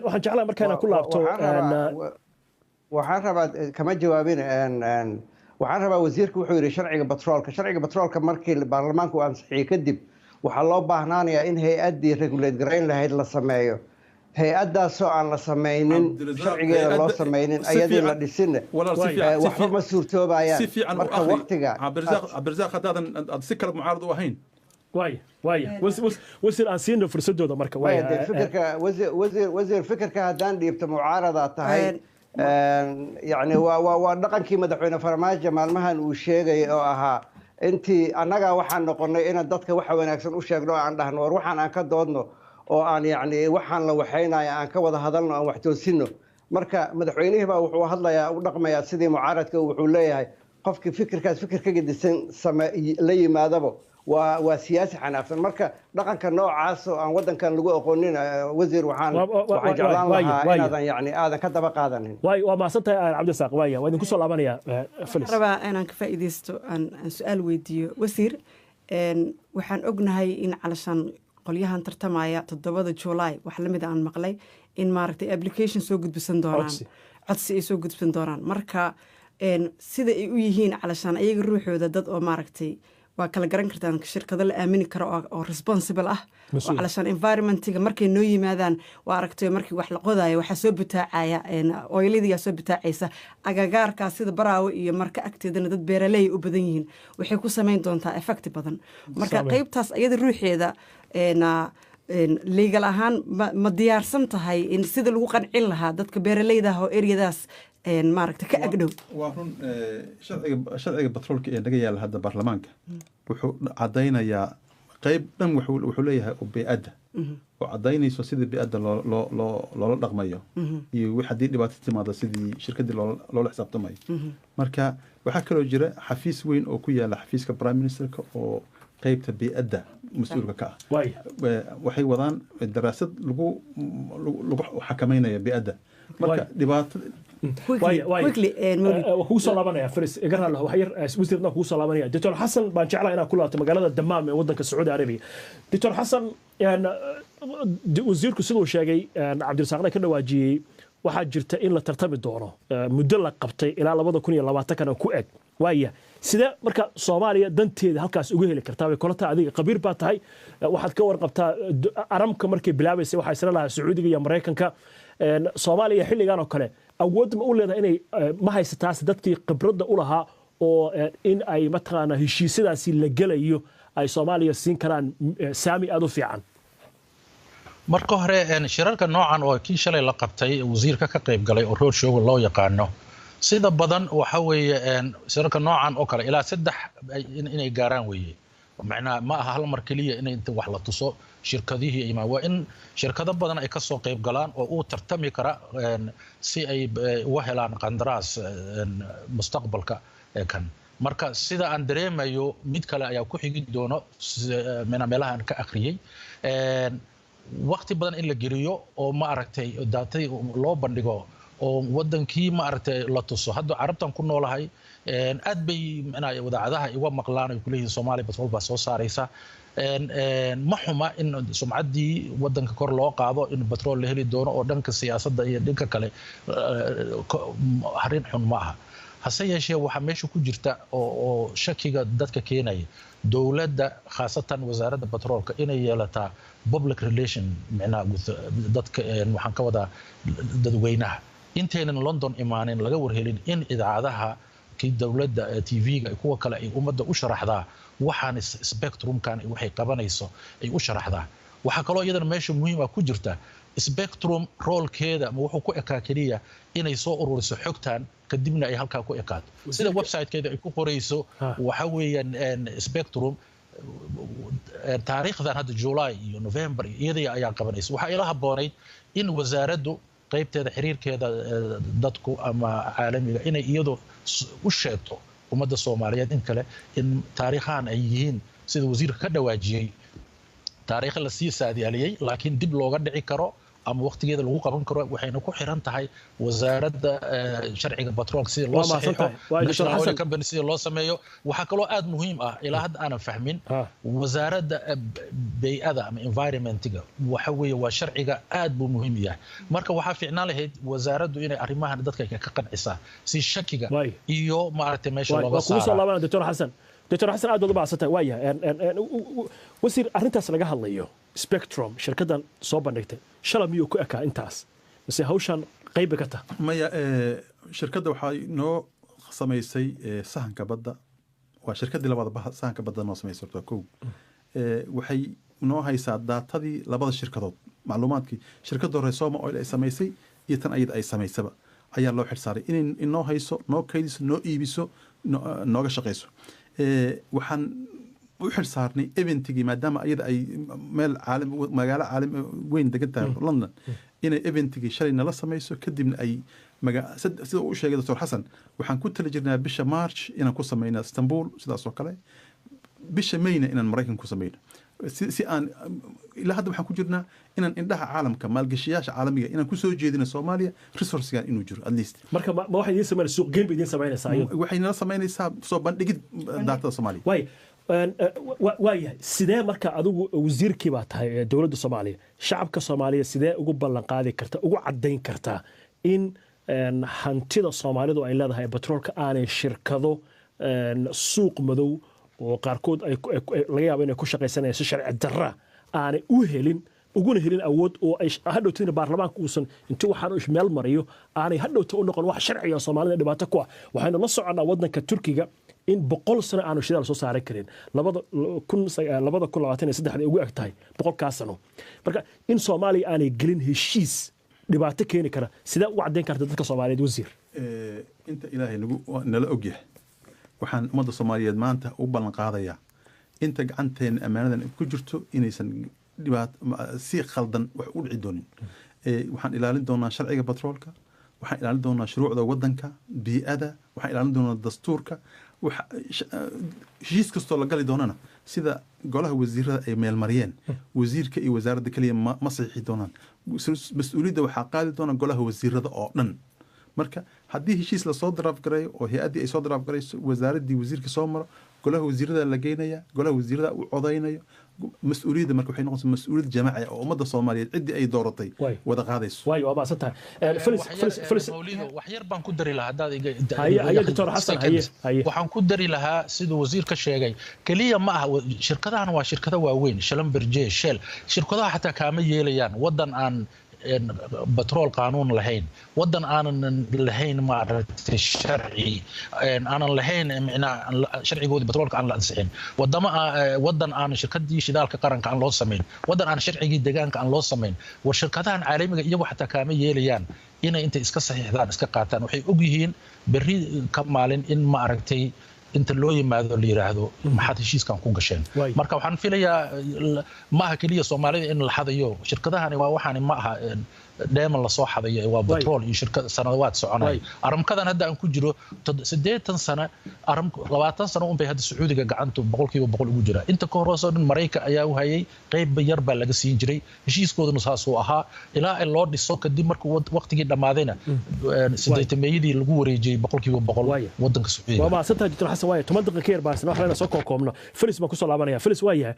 Waxaan jeclahay marka inaan ku laabto. Waxaan rabaa, kama jawaabin, waxaan rabaa wasiirka wuxuu yidhi sharciga batroolka. Sharciga batroolka markii baarlamaanku uu ansixiyey kadib, waxaa loo baahnaanayaa in hay-addii regulate garayn lahayd la sameeyo. Hay-addaasoo aan la samaynin, sharcigeeda loo samaynin, ayadii la dhisin, waxba ma suurtoobayaan. Marka waqtiga Cabdirasaaq, haddaadan aad si kale mucaarad u ahayn. Waaya, wasiir, aan siino fursadooda marka. Fikirka wasiir, fikirka haddaan dhiibto, mucaaradaa tahay. Yani waa dhaqankii madaxweyne Farmaajo maalmahan uu sheegay oo ahaa intii annagaa waxaan noqonay inaan dadka waxa wanaagsan u sheegno oo aan dhahno, war waxaan aan ka doodno oo aan yacni waxaan la waxaynayo aan ka wada hadalno, aan wax toosino. Marka madaxweynihii baa wuxuu hadlayaa, u dhaqmayaa sidii mucaaradka. Wuxuu leeyahay qofkii fikirkaas fikir ka gedisan same la yimaadaba waa siyaasi xanaafsan. Marka dhaqanka noocaas oo aan waddankan lagu aqoonin, wasiir, waxaan jeclaan lahaa inaadan yani aadan ka daba qaadanin. Waay, waa mahadsan tahay, Cabdirasaaq. Waaya, waa idinku soo laabanaya. Felis, rabaa inaan ka faa'iidaysto, aan su-aal weydiiyo wasiir. Waxaan ognahay in calashaan qolyahan tartamaya 7da July, wax lamid aan maqlay in maaragtay application soo gudbisan doonaan, codsi ay soo gudbisan doonaan. Marka sida ay u yihiin calashaan ayaga ruuxooda dad oo maaragtay waa kala garan kartaan shirkado la aamini karo oo responsible ah oo calashaan environmentiga markay noo yimaadaan, waa aragtay markii wax la qodayo waxaa soo butaacaya oiladiyaa soo butaacaysa agagaarkaas sida Baraawe iyo Marka agteedana dad beeraley u badan yihiin. Waxay ku samayn doontaa effect badan. Marka qeybtaas iyada ruuxeeda legal ahaan ma diyaarsan tahay in sida lagu qancin lahaa dadka beeraleyda ah oo eryadaas maaragta ka agdhow? Waa run. Sharciga batroolka ee naga yaala hadda baarlamaanka wuxuu caddaynayaa qeyb dhan, wuxuu leeyahay oo bey'adda oo caddaynayso sidii bey'adda loo loola dhaqmayo iyo haddii dhibaato timaado sidii shirkaddii loola xisaabtamayo. Marka waxaa kaloo jira xafiis weyn oo ku yaala xafiiska prime ministerka oo qeybta bey'adda mas-uulka ka ah. Waxay wadaan daraasad lagu xakamaynayo bey'adda. Marka dhibaato Waa kugu soo laabanaya, Faris, iga raali wax yar, wasiirna kugu soo laabanaya. Doctor Xasan baan jeclaa inaan ku laabto magaalada Damaam ee waddanka Sacuudi Arabiya. Doctor Xasan, wasiirku siduu sheegay, Cabdirasaaqna ka dhawaajiyey, waxaa jirta in la tartami doono, muddo la qabtay ilaa 2020-kana ku eg. Waaya, sidee marka Soomaaliya danteeda halkaas uga heli kartaa bay kula tahay? Adiga khabiir baa tahay, waxaad ka warqabtaa Aramco markay bilaabaysay waxaa isla lahaa Sacuudiga iyo Maraykanka. Soomaaliya xilligan oo kale awood ma u leedahay inay ma haysataas dadkii khibradda u lahaa oo in ay mataqaanaa heshiisyadaasi la gelayo ay Soomaaliya siin karaan saami aada u fiican? Marka hore, shirarka noocan oo kii shalay la qabtay, wasiirka ka qayb galay oo road show loo yaqaano, sida badan waxa weeye shirarka noocan oo kale ilaa saddex inay gaaraan weeye. Macnaha ma aha hal mar keliya inay inta wax la tuso shirkadihii imaan. Waa in shirkado badan ay kasoo qayb galaan oo uu tartami kara si ay uga helaan qandaraas mustaqbalka kan. Marka sida aan dareemayo, mid kale ayaa ku xigi doono meelaha aan ka akhriyey. Waqti badan in la geliyo oo ma aragtay daatadii loo bandhigo oo wadankii ma aragtay la tuso. Hadda Carabtan ku noolahay aad bay micnaha wadaacadaha iga maqlaan, ay kuleeyihiin Soomaaliya batrool baa soo saaraysa. Ma xuma in sumcaddii wadanka kor loo qaado in batrool la heli doono oo dhanka siyaasadda iyo dhanka kale arrin xun ma aha. Hase yeeshee, waxaa meesha ku jirta oo shakiga dadka keenaya, dowladda, khaasatan wasaaradda batroolka, inay yeelataa public relation, micnaha dadka, waxaan ka wadaa dadweynaha, intaynan London imaanin laga warhelin in idaacadaha kii dowladda, TV-ga, kuwa kale ay ummadda u sharaxdaa waxaan Spectrumkan waxay qabanayso ay u sharaxdaa. Waxaa kaloo iyadana meesha muhiima ku jirta, Spectrum roolkeeda ma wuxuu ku ekaa keliya inay soo ururiso xogtan kadibna ay halkaa ku ekaato, sida websitekeeda ay ku qorayso? Waxa weeyaan Spectrum taariikhdan hadda July iyo November iyadii ayaa qabanaysa. Waxaa ila habboonayd in wasaaraddu qaybteeda xiriirkeeda dadku ama caalamiga inay iyadu u sheegto Ummadda Soomaaliyeed in kale in taariikhahan ay yihiin, sida wasiirka ka dhawaajiyey, taariikh lasii saadaaliyey, laakiin dib looga dhici karo ama waqtigeeda lagu qaban karo. Waxayna ku xiran tahay wasaaradda sharciga batroolka sida loo saxiixo, National Oil Company sida loo sameeyo. Waxaa kaloo aad muhiim ah, ilaa hadda aanan fahmin, wasaaradda bey'ada ama environmentiga. Waxa weeye waa sharciga aad buu muhiim yahay. Marka waxaa fiicnaan lahayd wasaaraddu inay arrimahan dadka ka qancisaa si shakiga iyo maaragtay meesha looga saaro. Soo laabana Doctor Xasan. Doctor Xasan, aad baad u mahadsantahay. Waayahay wasiir, arrintaas laga hadlayo, Spectrum shirkaddan soo bandhigtay shala, miyuu ku ekaa intaas mise hawshan qayb ka tahay? Maya, shirkadda waxay noo samaysay sahanka badda. Waa shirkaddii labaad sahanka badda noo samaysay. Horta kow, waxay noo haysaa daatadii labada shirkadood, macluumaadkii shirkadda hore Soma Oil ay samaysay iyo tan ayada ay samaysaba ayaa loo xilsaaray inay inoo hayso, noo kaydiso, noo iibiso, nooga shaqayso. Waxaan u xil saarnay eventigii, maadaama ayada ay meel caalam, magaalo caalam weyn degan tahay, London, inay eventigii shalay nala samayso. Kadibna ay sida uu sheegay Doctor Xasan, waxaan ku tali jirnaa bisha March inaan ku samayna Istanbul, sidaas oo kale bisha Mayna inaan Maraykan ku samayno, si aan ilaa hadda waxaan ku jirnaa inaan indhaha caalamka, maalgashiyaasha caalamiga, inaan kusoo jeedino Soomaaliya resourcegan inuu jiro at least. Marka ma waxay idiin samaynaysaa suuqgeyn bay idiin samaynaysaa iyadu? Waxay nala samaynaysaa soo bandhigid daatada Soomaaliya. Waay, waayahay. Sidee marka adigu wasiirkii baa tahay ee dowladda Soomaaliya, shacabka Soomaaliya sidee ugu ballan qaadi karta, ugu caddayn kartaa in hantida Soomaalidu ay leedahay batroolka aanay shirkado suuq madow oo qaarkood laga yaabo inay ku shaqaysanayaan si sharci darra aanay u helin, uguna helin awood oo ay hadhowtina baarlamaanka uusan intuu waxaan meel mariyo aanay hadhowta u noqon wax sharciga Soomaalida dhibaato ku ah? Waxaynu la soconnaa waddanka Turkiga in 100 sano aanu shidaal soo saaran karin, 2023 ugu eg tahay 100-kaa sano. Marka in Soomaaliya aanay gelin heshiis dhibaato keeni kara, sidee ugu caddayn karta dadka Soomaaliyeed, wasiir? Inta Ilaahay nagu nala ogyahay, waxaan ummadda Soomaaliyeed maanta u ballan qaadayaa inta gacanteena ammaanadan ku jirto inaysan dhibaat si khaldan wax u dhici doonin. Waxaan ilaalin doonaa sharciga batroolka, waxaan ilaalin doonaa shuruucda waddanka bii'ada, waxaan ilaalin doonaa dastuurka. Heshiis kastoo la gali doonana, sida golaha wasiirada ay meelmariyeen, wasiirka iyo wasaaradda keliya ma saxiixi doonaan. Mas-uuliyadda waxaa qaadi doona golaha wasiirada oo dhan. Marka haddii heshiis lasoo draft gareeyo oo hay-addii ay soo draft garayso, wasaaraddii wasiirka soo maro, golaha wasiirada la geynaya, golaha wasiirada u codaynayo. Mas-uuliyadda marka waxay noqonaysaa mas-uuliyad jamaaci oo ummadda Soomaaliyeed ciddii ay dooratay wada qaadayso. Waay, waa mahadsan tahay. Wax yar baan ku dari lahaa haddaad Haye, Doctor Xasan, haye haye. Waxaan ku dari lahaa, siduu wasiirka sheegay, keliya ma aha shirkadahan, waa shirkado waaweyn, Schlumberger, Shell. Shirkadaha xataa kaama yeelayaan waddan aan batrool qaanuun lahayn, waddan aanan lahayn maaragtay sharci, aanan lahayn micnaa sharcigoodii batroolka aan la ansixin, wadama waddan aan shirkadii shidaalka qaranka aan loo samayn, waddan aan sharcigii deegaanka aan loo samayn. War shirkadahan caalamiga iyagu xataa kaama yeelayaan inay intay iska saxiixdaan iska qaataan. Waxay og yihiin berri ka maalin in maaragtay inta loo yimaado la yiraahdo, "Maxaad heshiiskan ku gasheen?" Marka waxaan filayaa ma aha keliya Soomaalida in la xadayo. Shirkadahani waa waxaani ma aha dheeman lasoo xadayo, waa batrool iyo shirkad sanawaad soconaya. Aramcodan hadda aan ku jiro 80 sano, 20 sano unbay hadda Sacuudiga gacantu 100% ugu jira. Inta ka horeysoo dhan Maraykan ayaa u hayay, qeybba yar baa laga siin jiray. Heshiiskooduna saasuu ahaa ilaa ay loo dhiso. Kadib markuu waqtigii dhammaadayna, sideetameeyadii lagu wareejiyey 100% wadanka Sacuudiga. Waa mahadsantahay, Doctor Xasan. Waaya, 10 daqiiqa ka yar baasna wax soo koobkoobno. Felis baan kusoo laabanaya. Felis, waa yahay,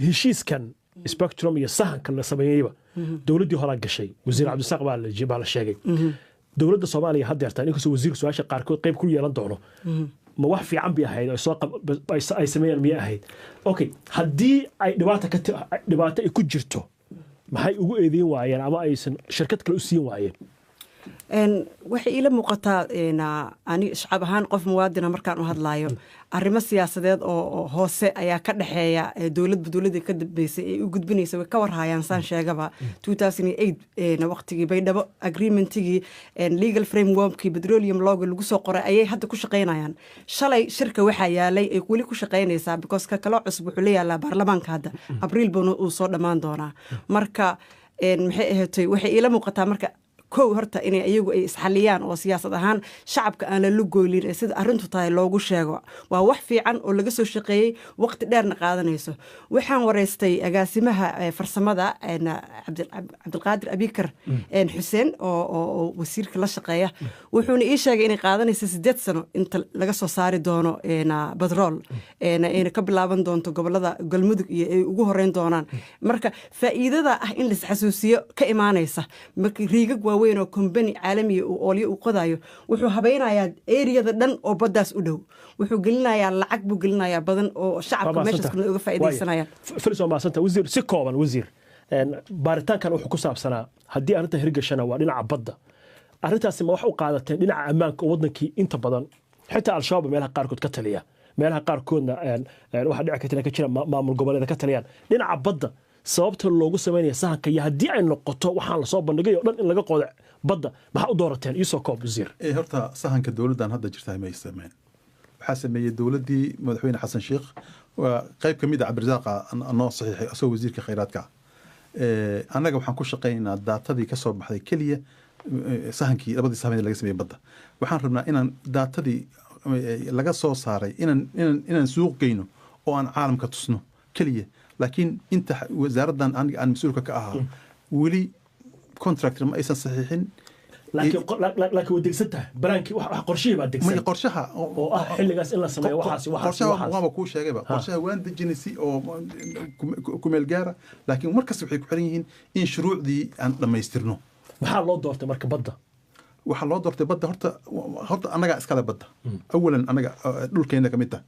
heshiiskan Spectrum iyo sahanka la sameeyeyba dowladdii horaa gashay, wasiir Cabdisaaq baa la sheegay. Dowladda Soomaaliya haddeertaan, inkastoo wasiirka su-aasha qaarkood qayb ku yeelan doono, ma wax fiican bay ahayd ay soo ay sameeyaan miyay ahayd? Okay, haddii ay dhibaata ka dhibaato ay ku jirto, maxay ugu eedeyn waayeen ama aysan shirkad kale u siin waayeen? Waxay iila muuqataa ani shacab ahaan, qof muwaadina markaan u hadlaayo, arrimo siyaasadeed oo hoose ayaa ka dhexeeya dowladba dowladda ka dambeysay ay u gudbinaysa. Way ka warhayaan saan sheegaba 2008 waqtigii Baydhabo agreementigii, legal frameworkii petroleum lawga lagu soo qoray ayay hadda ku shaqaynayaan. Shalay shirka waxaa yaalay ay weli ku shaqaynaysaa, because ka kaloo cusub wuxuu la yaalaa baarlamaanka hadda, Abriil buuna uu soo dhammaan doonaa. Marka maxay ahaatay, waxay iila muuqataa marka Kow, horta inay iyagu ay isxaliyaan oo siyaasad ahaan shacabka aan la lugoylin ee sida arrintu tahay loogu sheego waa wax fiican oo laga soo shaqeeyey, waqti dheerna qaadanayso. Waxaan wareystay agaasimaha farsamada Cabdilqaadir Abikar Xuseen oo wasiirka la shaqeeya, wuxuuna ii sheegay inay qaadanayso 8 sano inta laga soo saari doono batrool, ayna ka bilaaban doonto gobolada Galmudug iyo ay ugu horeyn doonaan. Marka faa'iidada ah in laisxasuusiyo ka imaanaysa marka riigag waaweyn oo company caalamiya uu oolyo uu qodayo, wuxuu habeynayaa eriyada dhan oo baddaas u dhow, wuxuu gelinayaa lacag buu gelinayaa badan oo shacabka meeshaas kuna uga faa'iidaysanayaan. Filis, waa mahadsanta. Wasiir, si kooban, wasiir, baaritaankan wuxuu ku saabsanaa haddii arrinta hirgashana waa dhinaca badda. Arrintaasi ma wax u qaadateen dhinaca ammaanka oo waddankii inta badan xitaa Al-Shabaab meelaha qaarkood ka taliya, meelaha qaarkoodna waxaa dhici karta inay ka jiraan maamul goboleeda ka taliyaan dhinaca badda? Sababta loogu samaynaya sahanka iyo haddii ay noqoto waxaan lasoo bandhigay oo dhan in laga qodo badda, maxaa u doorateen? Iisoo koob, wasiir. Horta sahanka dowladdan hadda jirta may sameyn, waxaa sameeyey dowladdii madaxweyne Xasan Sheikh. Waa qayb ka mid a Cabdirisaaqa noo saxiixay asagoo wasiirka khayraadka. Annaga waxaan ku shaqaynaynaa daatadii ka soo baxday keliya sahankii, labadii sahan laga sameeyey badda. Waxaan rabnaa inaan daatadii laga soo saaray inaan suuq geyno oo aan caalamka tusno keliya. Laakiin inta wasaaraddan aniga aan mas-uulka ka ahaa weli contract ma aysan saxiixin. Laakiin way degsan tahay balaankii, wax qorshihii baa degsan. May, qorshaha oo ah xilligaas in la sameeyo waxaasi waxaasi. Qorshaha waxaas waaba kuu sheegayba, qorshaha waan dejinay si oo kumeel gaara, laakiin markasta waxay ku xiran yihiin in shuruucdii aan dhammaystirno. Maxaa loo doortay marka badda? Waxaa loo doortay badda, horta annagaa iskale badda awalan, annaga dhulkeena ka mid tahay.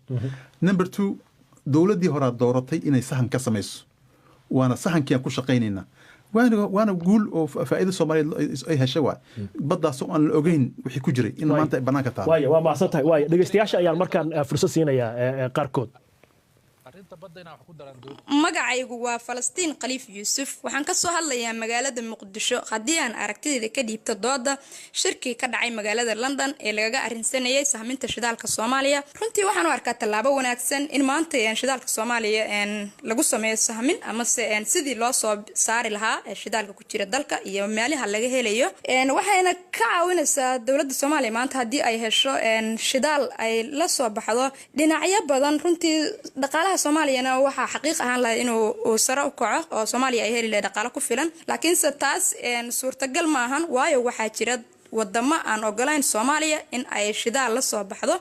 Number two, dowladdii horaa dooratay inay sahan ka samayso, waana sahankii aan ku shaqaynaynaa, waana guul oo faa'iido Soomaaliyeed ay heshay waay, baddaasoo aan la ogeyn wixii ku jiray in maanta ay bannaanka taalo. Waaya, waa mahadsan tahay. Waaya, dhegeystayaasha ayaan markaan fursad siinayaa qaarkood. Magacaygu waa Falastiin Khaliif Yuusuf, waxaan kasoo hadlayaa magaalada Muqdisho. Haddii aan aragtidayda ka dhiibto dooda shirkii ka dhacay magaalada London ee lagaga arrinsanayay sahminta shidaalka Soomaaliya, runtii waxaan u arkaa tallaabo wanaagsan in maanta shidaalka Soomaaliya lagu sameeyo sahmin amase sidii loo soo saari lahaa shidaalka ku jira dalka iyo meelaha laga helayo. Waxayna ka caawinaysaa dowladda Soomaaliya maanta haddii ay hesho shidaal ay la soo baxdo dhinacyo badan. Runtii dhaqaalaha Soomaaliyana waxaa xaqiiq ahaan lahayd inuu uu sare u kaco oo Soomaaliya ay heli lahayd dhaqaalo ku filan, laakiinse taas suurtagal ma ahan, waayo waxaa jira wadamo aan ogolayn Soomaaliya in ay shidaal la soo baxdo,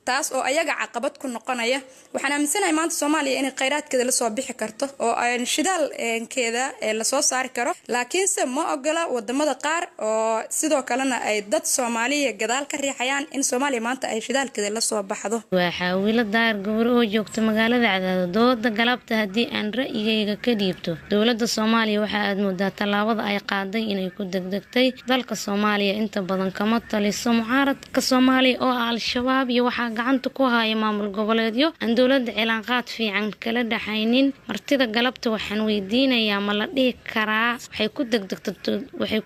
taas oo ayaga caqabad ku noqonaya. Waxaan aaminsanahay maanta Soomaaliya inay kheyraadkeeda lasoo bixi karto oo shidaalkeeda lasoo saari karo, laakiinse ma ogola wadamada qaar oo sidoo kalena ay dad Soomaaliya gadaal ka riixayaan in Soomaaliya maanta ay shidaalkeeda lasoo baxdo. Waa Xaawilo Daar Gabar oo joogta magaalada Cadaado. Dooda galabta haddii aan ra'yigayga ka dhiibto, dowladda Soomaaliya waxa aad moodaa tallaabada ay qaaday inay ku degdegtay. Dalka Soomaaliya inta badan kama taliso mucaaradka Soomaaliya oo ah Al-Shabaab iyo waxaa gacanta ku haya maamul goboleedyo aan dowladda cilaanqaad fiican kala dhaxaynin. Martida galabta waxaan weydiinayaa, ma la dhihi karaa waxay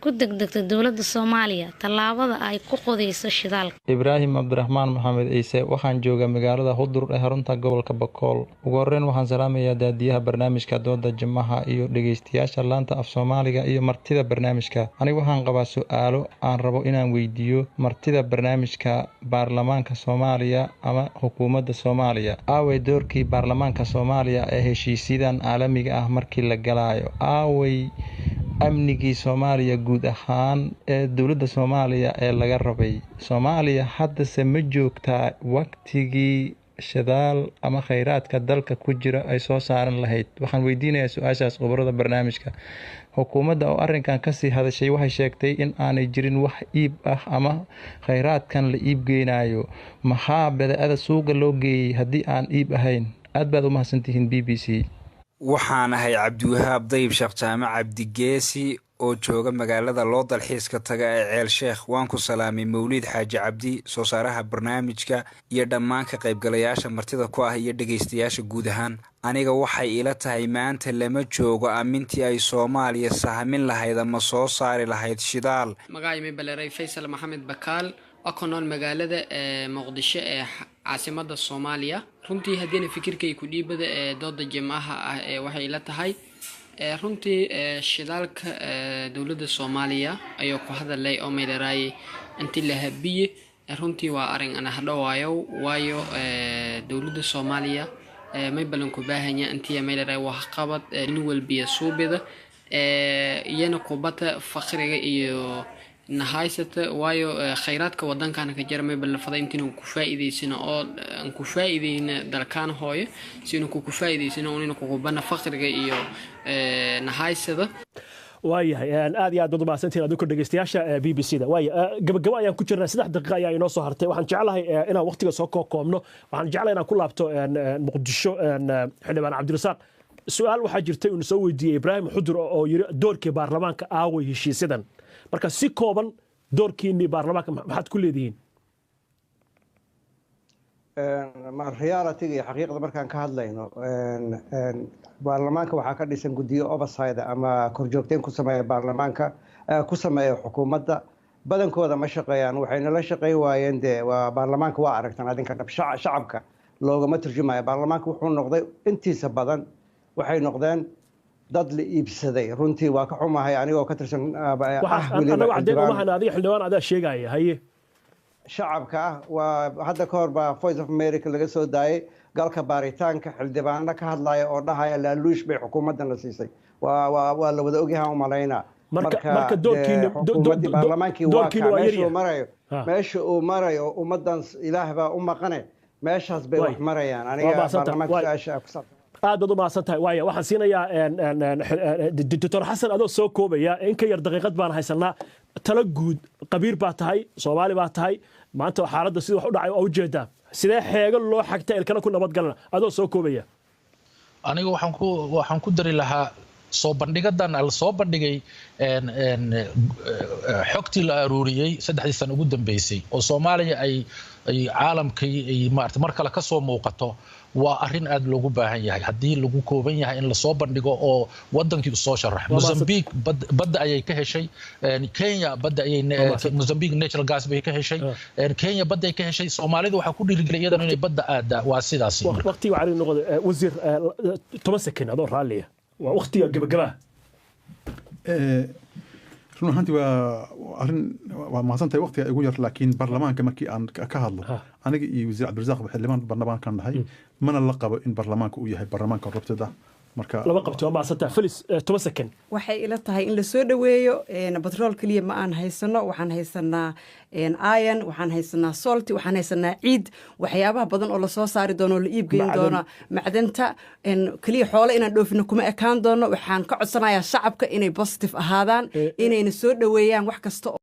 ku degdegtay dowladda Soomaaliya tallaabada ay ku qodayso shidaalka? Ibraahim Cabdiraxmaan Maxamed Ciise, waxaan joogaa magaalada Hudur ee xarunta gobolka Bakool. Ugu horeyn waxaan salaamayaa daadiyaha barnaamijka dooda Jimcaha iyo dhegeystayaasha laanta af Soomaaliga iyo martida barnaamijka. Aniga waxaan qabaa su-aalo aan rabo inaan weydiiyo martida barnaamijka. Baarlamaanka Soomaaliya ama xukuumadda Soomaaliya, aaway doorkii baarlamaanka Soomaaliya ee heshiisyadan caalamiga ah markii la galaayo? Aaway amnigii Soomaaliya guud ahaan ee dowladda Soomaaliya ee laga rabay? Soomaaliya haddase ma joogtaa waqtigii shidaal ama kheyraadka dalka ku jira ay soo saaran lahayd? Waxaan weydiinayaa su-aashaas khubarada barnaamijka. Xukuumadda oo arrinkan kasii hadashay waxay sheegtay in aanay jirin wax iib ah ama kheyraadkan la iib geynayo. Maxaa badeecada suuqa loo geeyey haddii aan iib ahayn? Aad baad u mahadsantihiin BBC. Waxaan ahay Cabdiwahaab Dayib Sheekh Jaamac Cabdigeesi oo jooga magaalada loo dalxiiska taga ee Ceel Sheekh. Waan ku salaamay Mawliid Xaaji Cabdi, soo saaraha barnaamijka, iyo dhammaan ka qaybgalayaasha martida ku ah iyo dhegaystayaasha guud ahaan. Aniga waxay ila tahay maanta lama joogo amintii ay Soomaaliya sahmin lahayd ama soo saari lahayd shidaal. Magacay baleeray Faysal Maxamed Bakaal oo ku nool magaalada Muqdisho ee caasimada Soomaaliya. Runtii haddiina fikirkay ku dhiibada ee dooda Jimcaha ah ee waxay ila tahay Runtii shidaalka dowladda Soomaaliya ayuu ku hadalay oo meylaraayay intii la habiye. Runtii waa arrin ana hadhowaayo, waayo dowladda Soomaaliya may balan ku baahanya intii meylaraay waxqabad nin walbiya suubida iyana kubata faqriga iyo nahaysata, waayo khayraadka wadankana ka jira may balafada intiinu ku faa'iidaysano oo aan ku faa'iideyna dalkaan hooyo si inu ku faa'iidaysano unina kukubana faqriga iyo nahaysada. Waayahay, aad iyo aad baad umahadsantihin adinku dhegeystayaasha BBC da. Waaya, gabagabo ayaan ku jirnaa, 3 daqiiqa ayaa inoo soo hartay. Waxaan jeclahay inaan waqtiga soo koobno. Waxaan jeclahay inaan ku laabto Muqdisho. Xildhibaan Cabdirasaaq, su-aal waxaa jirtay uu soo weydiiyey Ibraahim Xudur oo yiri doorkii baarlamaanka aaway heshiisyadan? Marka si kooban, doorkiinii baarlamaanka maxaad ku leedihiin? Reality-ga iyo xaqiiqda markaan ka hadlayno, baarlamaanka waxaa ka dhisan guddiyo oversight ama korjoogteyn ku sameeya baarlamaanka, ku sameeya xukuumadda. Badankooda ma shaqeeyaan. Waxayna la shaqeyn waayeen dee waa baarlamaanka waa aragtan adinka dhab shacabka loogama turjumayo. Baarlamaanka wuxuu noqday intiisa badan waxay noqdeen dad la iibsaday. Runtii waa ka xumahay anigoo ka tirsan Anagu caddeyn uma hayna, adiga xildhibaan adaa sheegaya, haye. Shacabka ah waa hadda ka hor baa Voice of America laga soo daayay galka baaritaanka xildhibaano ka hadlaya oo dhahaya laaluush bay xukuumaddana siisay. Waa la wada ogyahan u malaynaa. Marka doorkiina Xukuumaddii baarlamaankii waa ka meesha uu marayo, meesha uu marayo ummaddan Ilaah baa u maqane, meeshaas bay wax marayaan. Aniga baarlamaanka su-aasha ku saabsan Aad baad u mahadsan tahay. Waaya, waxaan siinayaa Doctor Xasan, adoo soo koobaya, in ka yar daqiiqad baan haysanaa. Talo guud, qabiir baa tahay, Soomaali baa tahay, maanta xaaladda sida wax u dhacay waa ujeedaa. Sidee xeego loo xagta ilkana ku nabadgalana, adoo soo koobaya? Aniga waxaan ku dari lahaa soo bandhigadan la soo bandhigay xogtii la aruuriyey 3dii sano ugu dambeysay oo Soomaaliya ay caalamkii ay maarata mar kale ka soo muuqato waa arrin aad loogu baahan yahay, haddii lagu kooban yahay in lasoo bandhigo oo wadankii usoo sharax. Mozambique badda ayay ka heshay, Kenya badda ayay, Mozambique natural gas bay ka heshay, Kenya badda ay ka heshay. Soomaalida waxaa ku dhiirigeliyay iyadana inay badda aaddaa. Waa sidaasi. Waqtiga waxaa noqday, wasiir, 10 second adoo raalliya, waa waqtiga gabagabaa. Run ahaantii waa arrin, waa mahadsantahay, waqtiga igu yar, laakiin baarlamaanka markii aan ka hadlo, aniga iyo wasiir Cabdirasaaq xildhibaan baarlamaankan nahay, mana la qabo in baarlamaanka uu yahay baarlamaanka corrupted ah. Marka Lama qabto. Waa mahadsantahay. Felis, 10 second. Waxay ila tahay in lasoo dhoweeyo. Batrool keliya ma aan haysano, waxaan haysanaa iron, waxaan haysanaa salt, waxaan haysanaa ciid, waxyaabaha badan oo lasoo saari doono oo la iibgeyn doono, macdanta keliya. Xoole inaan dhoofino kuma ekaan doono. Waxaan ka codsanayaa shacabka inay positive ahaadaan, inayna soo dhoweeyaan wax kasta.